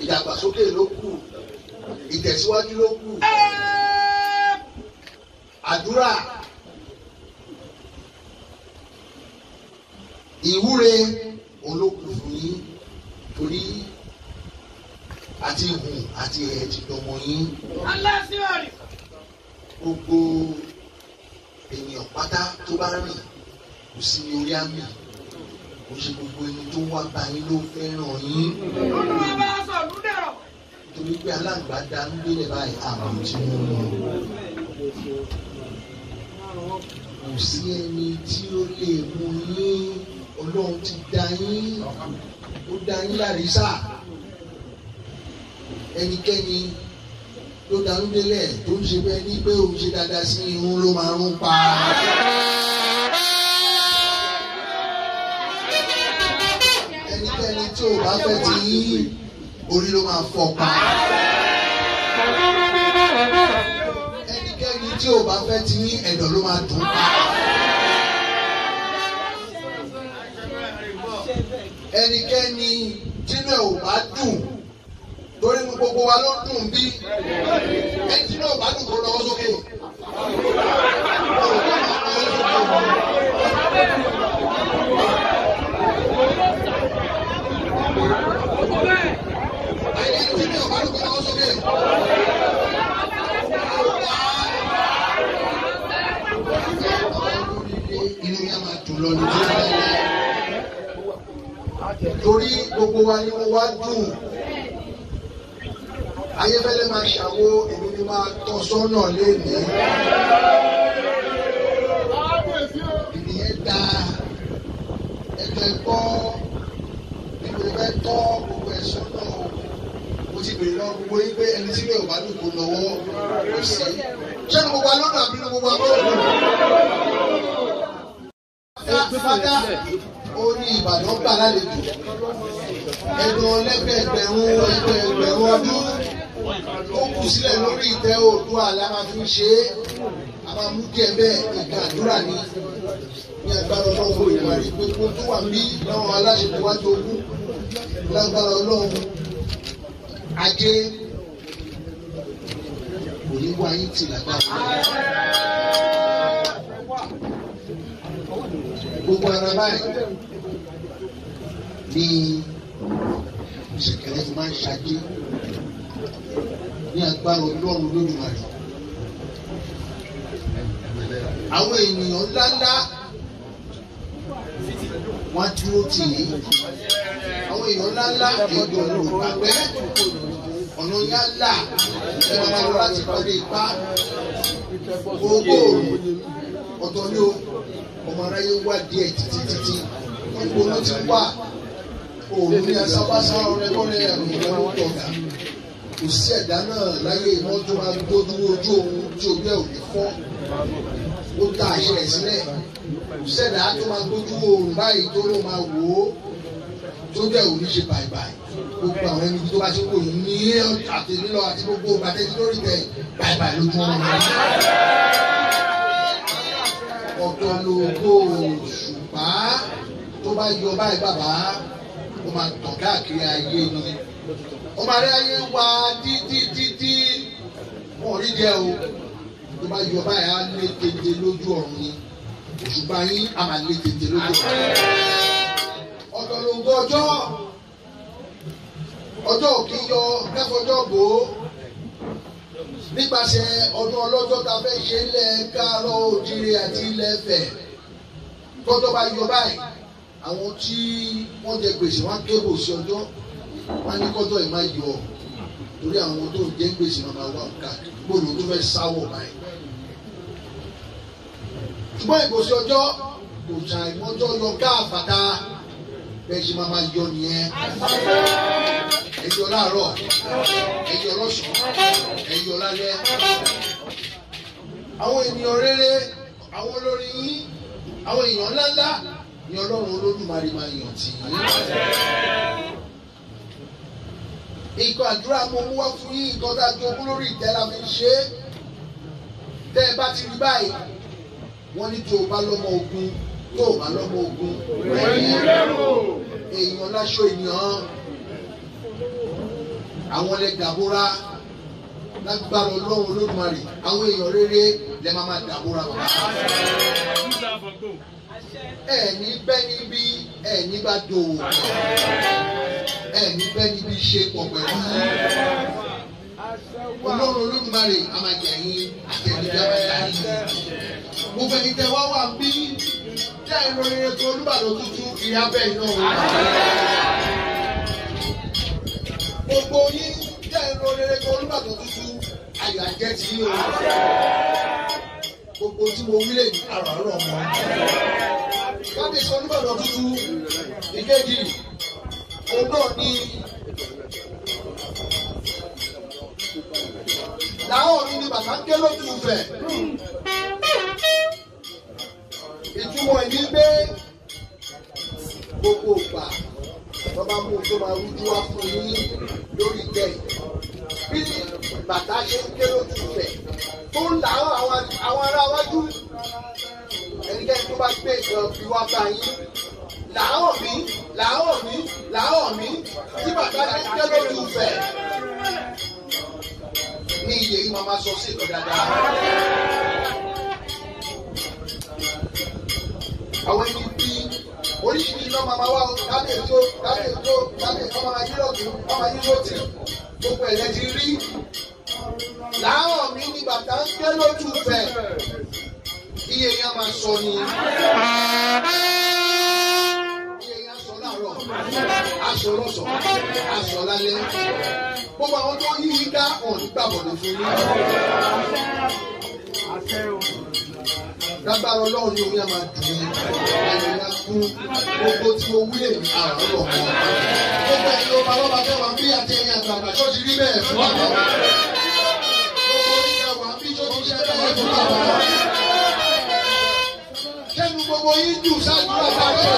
G: Ìdàgbàsókè ló kù. Ìtẹ̀síwájú ló kù. Àdúrà. Ìwúre olókùn fún yín torí àti hùn àti ẹ̀ ti dọmọ yín. Gbogbo ènìyàn pátá tó bá rìn kò sí ní orí àmì, kò ṣe gbogbo ẹni tó wá bá yín ló fẹ́ràn yín. Torí pé aláǹgbá da ń gbélé báyìí àmọ́ tí wọ́n mọ̀. Kò sí ẹni tí ó lè mú yín. Ọlọ́run ti dá yín, ó dá yín lárísà. Ẹnikẹ́ni tó darú délẹ̀ tó ń ṣe bẹ́ẹ̀ ní pé òun ṣe dáadáa sí irun ló máa rún pa. Ẹnikẹ́ni tí ò bá fẹ́ ti yín, orí ló máa fọ́ pa. Ẹnikẹ́ni tí ò bá fẹ́ ti yín, ẹ̀dọ̀ ló máa dùn pa. Ẹnikẹ́ni tínú ẹ̀ ò bá dùn, torí gbogbo wa ló dùn bí, ẹni tínú ẹ̀ ò bá dùn kó lọ́wọ́ sókè. Torí gbogbo wa ni mo wá dùn. Ayéfẹ́lẹ́ máa ṣàwo, èmi ni máa tọ́ sọ́nà lénìí. Ìnìyẹn da ẹjọ́ ẹ̀kọ́ bí mo fẹ́ tọ́ gbogbo ẹ̀ sọ́nà o. Mo ti bèrè lọ gbogbo yín pé ẹni tí mi ò bá dùn kó lọ́wọ́ kò sí. Ṣé ni gbogbo wa lọ́nà àbí ni gbogbo wa kọ́ lọ́nà? Fada ó ní Ìbàdàn gbà lálejò ẹ̀dùn ọlẹ́gbẹ̀ẹ́gbẹ̀rún ẹgbẹ̀rún ọdún ó kù sílẹ̀ lórí ìtẹ́ Oòduà la máa fi ń ṣe é. A máa mú díẹ̀ bẹ́ẹ̀ ìgbà àdúrà ní ní agbára Ọlọ́run ìwà rí gbogbo tó wà ní láwọn aláṣẹ wájú ogún lágbára Ọlọ́run ajé kò ní wá yín tì lágbára gbogbo ara báyìí ní ìṣẹ̀kẹ̀rẹ̀ fi máa ń ṣajé ní agbára Ọlọ́run Olódùmarè. Àwọn ènìyàn ńláńlá wọ́n dúró tì í. Àwọn èèyàn ńláńlá èdè ọ̀nà ògbàgbẹ́ ọ̀nà yálà ẹ máa lọ láti pàdé ipá gbogbo ọ̀tọ̀ ni o. Ọmọ aráyé wá díẹ̀ títí títí gbogbo ló ti wà òun ní asábásá ọrẹkọrẹ ẹrù ìrẹwò tọgà kò sí ẹ̀dá náà láyé ìmọ̀ tó máa dójú ojú òun tí ojú ẹ̀ ò ní fọ́ ó ta àṣẹ ẹ̀ sílẹ̀ kò sí ẹ̀dá tó máa gbójú òun báyìí tó ló máa wò ó tójú ẹ̀ ò ní ṣe bàìbàì gbogbo àwọn ẹni tó bá ṣe kò ní àtẹnulọ àti gbogbo bàtẹ́tí lórí tẹ bàìbàì lójú wọn. Ọ̀tọ̀ lógo òṣùpá tó bá yọ báyìí bàbá ó máa tàn káàkiri ayé ni ó máa rí ayé wa títí títí wọn ò rí jẹ o tó bá yọ báyìí á lé tètè lójú ọ̀run ni òṣùpá yín á máa lé tètè lójú ọ̀run. Ọ̀tọ̀ lógo ọjọ́ ọjọ́ òkè yọ káfọjọ́ bò ó nípasẹ̀ ọdún ọlọ́jọ́ ta fẹ́ ṣe ilẹ̀ káàárọ̀ òjìrè àti ilẹ̀ Ifẹ̀ tọ́jọ́ bá yọ báyìí àwọn tí wọ́n jẹ gbèsè wọ́n á kébò sí ọjọ́ wọ́n á ní kọ́jọ́ yìí máa yọ torí àwọn tó ń jẹ gbèsè máa máa wà káàkiri gbọ́dọ̀ tó fẹ́ sáwọ̀ báyìí. Ṣùgbọ́n ìgbòsí ọjọ́ kò ṣàìmọ́jọ́ yọ káàfàtà bẹ́ẹ̀ ṣe máa máa yọ nìyẹn. Ẹyọ láàárọ̀, ẹyọ lọ́sàn-án, ẹyọ lálẹ́. Àwọn ènìyàn rere, àwọn olórí yín, àwọn èèyàn ńláńlá ni Ọlọ́run Olódùmarè máa yàn tì yín. Nǹkan àdúrà mo mú wá fún yín, nǹkan tá a jogún lórí ìtẹ́ la fi ń ṣe é. Tẹ́ ẹ bá ti rí báyìí, wọ́n ní tó o bá lọ́mọ ogun, tó o bá lọ́mọ ogun, èèyàn láṣọ ènìyàn. Àwọn lè dàbóra lágbára Ọlọ́run Olódùmarè àwọn èèyàn rere lè máa máa dàbóra bàbá. Ẹ ní bẹ́ níbí ẹ ní bá dòwò ẹ ní bẹ́ níbí ṣe pọ̀ pẹ̀lú Ọlọ́run Olódùmarè a máa jẹ yín àtẹnudẹ a máa jà yín. Gbogbo ẹni tẹ wá wà bí tẹ ẹ lórí ètò Olúbàdàn tuntun ìyá bẹ́ẹ̀ náà. Gbogbo yín jẹ́ ìrọ̀lẹ́ Olúbàdàn tuntun ayọ̀ àjẹ́ ti yín o. Gbogbo tí mo wí lè ní àràárọ̀ mọ́. Kábíyèsí Olúbàdàn tuntun ìkejì òun náà ni làwọn mi ni bàtà ń ké lójú Ifẹ̀. Ìtumọ̀ ẹ̀ ní pé gbogbo ìgbà tọ́ba mú tó máa rújú wá fún yín lórí ìtẹ́ yìí. Bí bàtà ṣe ń ké lójú Ifẹ̀ tó ń là àwọn ará wájú ẹnikẹ́ni tó bá gbé nǹkan fi wá bá yín làárọ̀ mi làárọ̀ mi làárọ̀ mi tí bàtà ṣe ń ké lójú Ifẹ̀ ní iye yìí máa ma sọ sí ìkan dáadáa. Àwọn ẹni bí oríṣiríṣi náà máa wá o, kábíyèsí o, kábíyèsí o, kábíyèsí ọmọ ayé lọ́tún, ọmọ ayé lọ́tì, gbogbo ẹ̀yẹ ti rí. Láàárọ̀ mi ni bàtà ń gbé lójú fẹ̀, iye yẹn máa sọ ni. Iye yẹn sọ láàárọ̀, aṣọ lọ́sàn-án, aṣọ lálẹ́. Gbogbo àwọn tó yí i ká ọ̀n nígbàbọ̀dọ̀ fún yín. Lágbára Ọlọ́run ní omi á máa dùn yín, ayọ̀ yá kú, gbogbo tí mo wí lèmi àrùn lọ mọ́. Gbogbo ẹ̀yin ọba lọ́ba mẹ́wàá bí àti ẹ̀yin àgbààgbà tó ti rí bẹ́ẹ̀ fún bàbá. Gbogbo oníṣẹ́ wà bí tó ti ṣe bẹ́ẹ̀ fún bàbá. Kẹ́nu gbogbo yín dùn ṣáájú bàbá ṣe.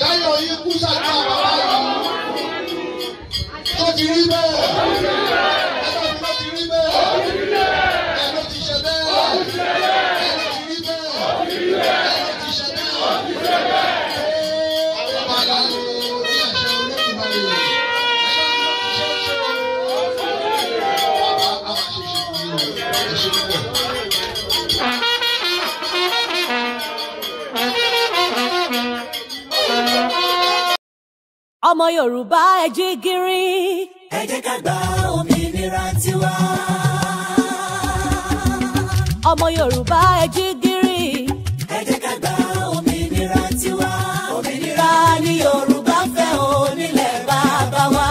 G: Yáyọ̀ yín kú ṣáájú bàbá yìí. Tó ti rí bẹ́ẹ̀. Ẹgbẹ́ mi ló ti rí bẹ́ẹ̀. Ẹ ló ti ṣe bẹ́ẹ̀. Ẹ ló ti rí bẹ́ẹ̀. Ẹ ló ti ṣe bẹ́ẹ̀. Àwọn ọba aláwo ní àṣẹ Olódùmarè. Ẹ ló ti ṣe é ṣe o. Bàbá a máa ṣe ṣe fún yín o. Ẹ ṣe púpọ̀.
H: Ọmọ Yorùbá ẹ jí gìrì.
I: Ẹ jẹ́ ká gba òmìnira tiwa.
H: Ọmọ Yorùbá ẹ jí gìrì.
I: Ẹ jẹ́ ká gba òmìnira tiwa. Òmìnira ni Yorùbá fẹ́ o nílẹ̀ bàbá wa.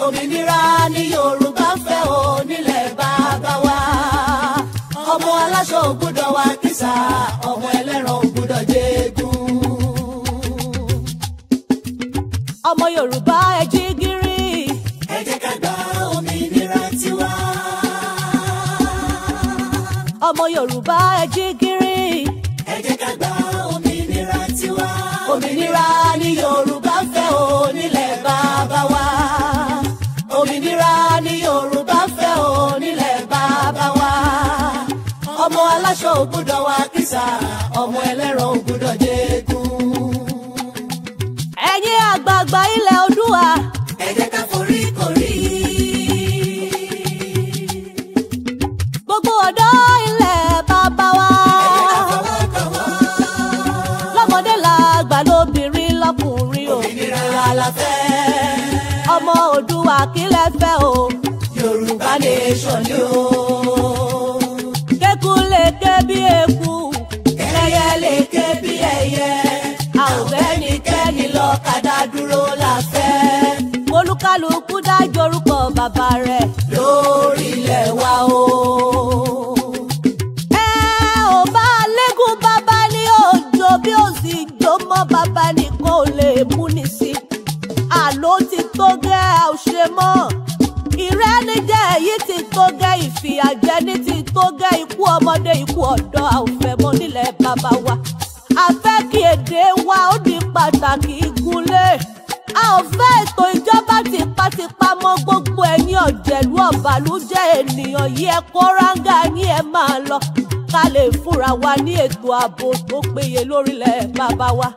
I: Òmìnira ni Yorùbá fẹ́ o nílẹ̀ bàbá wa. Ọmọ aláṣọ ò gbọ́dọ̀ wá kìsà, ọmọ ẹlẹ́ran ò gbọ́dọ̀ jẹ́gún.
H: Ọmọ Yorùbá ẹ jí gìrì.
I: Ẹ jẹ́ ká gba òmìnira tiwa.
H: Ọmọ Yorùbá ẹ jí gìrì.
I: Ẹ jẹ́ ká gba òmìnira tiwa. Òmìnira ni Yorùbá fẹ́ o nílẹ̀ bàbá wa. Òmìnira ni Yorùbá fẹ́ o nílẹ̀ bàbá wa. Ọmọ aláṣọ ò gbọ́dọ̀ wá kìsà, ọmọ ẹlẹ́ran ò gbọ́dọ̀ jẹ́gún.
H: Ẹ̀yin àgbààgbà ilẹ̀ Oòduà.
I: Ẹ jẹ́ ká forí korí.
H: Gbogbo ọ̀dọ́ ilẹ̀ bàbá wa.
I: Ẹ jẹ́ ká fọwọ́ kọ̀wọ́.
H: Lọ́mọdé làgbà lóbìnrin lọ́kùnrin o.
I: Òmìnira la fẹ́.
H: Ọmọ Oòduà kí lẹ fẹ́ o.
I: Yorùbá nation ni o.
H: Kéku lè ké bí eku.
I: Kẹ́yẹ lè ké bí ẹyẹ. A ò fẹ́nikẹ́ni lọ́kadà dúró la fẹ́.
H: Olúkálukú dájọ́ orúkọ bàbá rẹ̀.
I: Lórí ilẹ̀ wa o.
H: Ẹ ò bá lẹ́gùn bàbá ní òjò bí ó sì jó mọ́ bàbá nìkan ò lè mú ní sí. Àló ti tó gẹ́ a ò ṣe mọ́. Ìrẹ́nijẹ èyí ti tó gẹ́, ìfìyàjẹni ti tó gẹ́, ikú ọmọdé ikú ọ̀dọ́ a ò fẹ́ mọ́ nílẹ̀ bàbá wa. A fẹ́ kí èdè wa ó di pàtàkì gúnlé. A ò fẹ́ ètò ìjọba tipátipá mọ́. Gbogbo ẹ̀yin ọ̀jẹ̀lú ọ̀bàlújẹ́ ènìyàn yìí ẹ kó ráńgà yín ẹ máa lọ. Ká lè fúnra wa ní ètò ààbò tó péye lórílẹ̀ bàbá wa.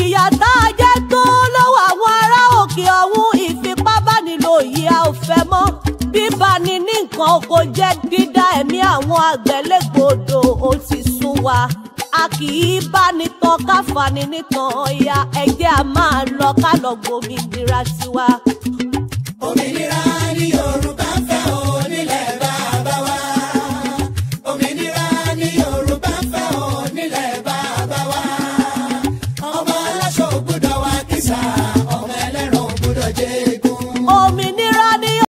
H: Ìyà tá a jẹ tó lọ́wọ́ àwọn ará òkè ọ̀hún, ìfipábánilò yìí a ò fẹ́ mọ́. Bíbani ní nǹkan oko jẹ́, dídá ẹ̀mí àwọn àgbẹ̀ légbodò ó ti sún wa. A kì í bá ní tán ká fani nítàn ọ̀ya, ẹ jẹ́ a máa lọ ká lọ gbòmìnira tiwa.
I: Òmìnira.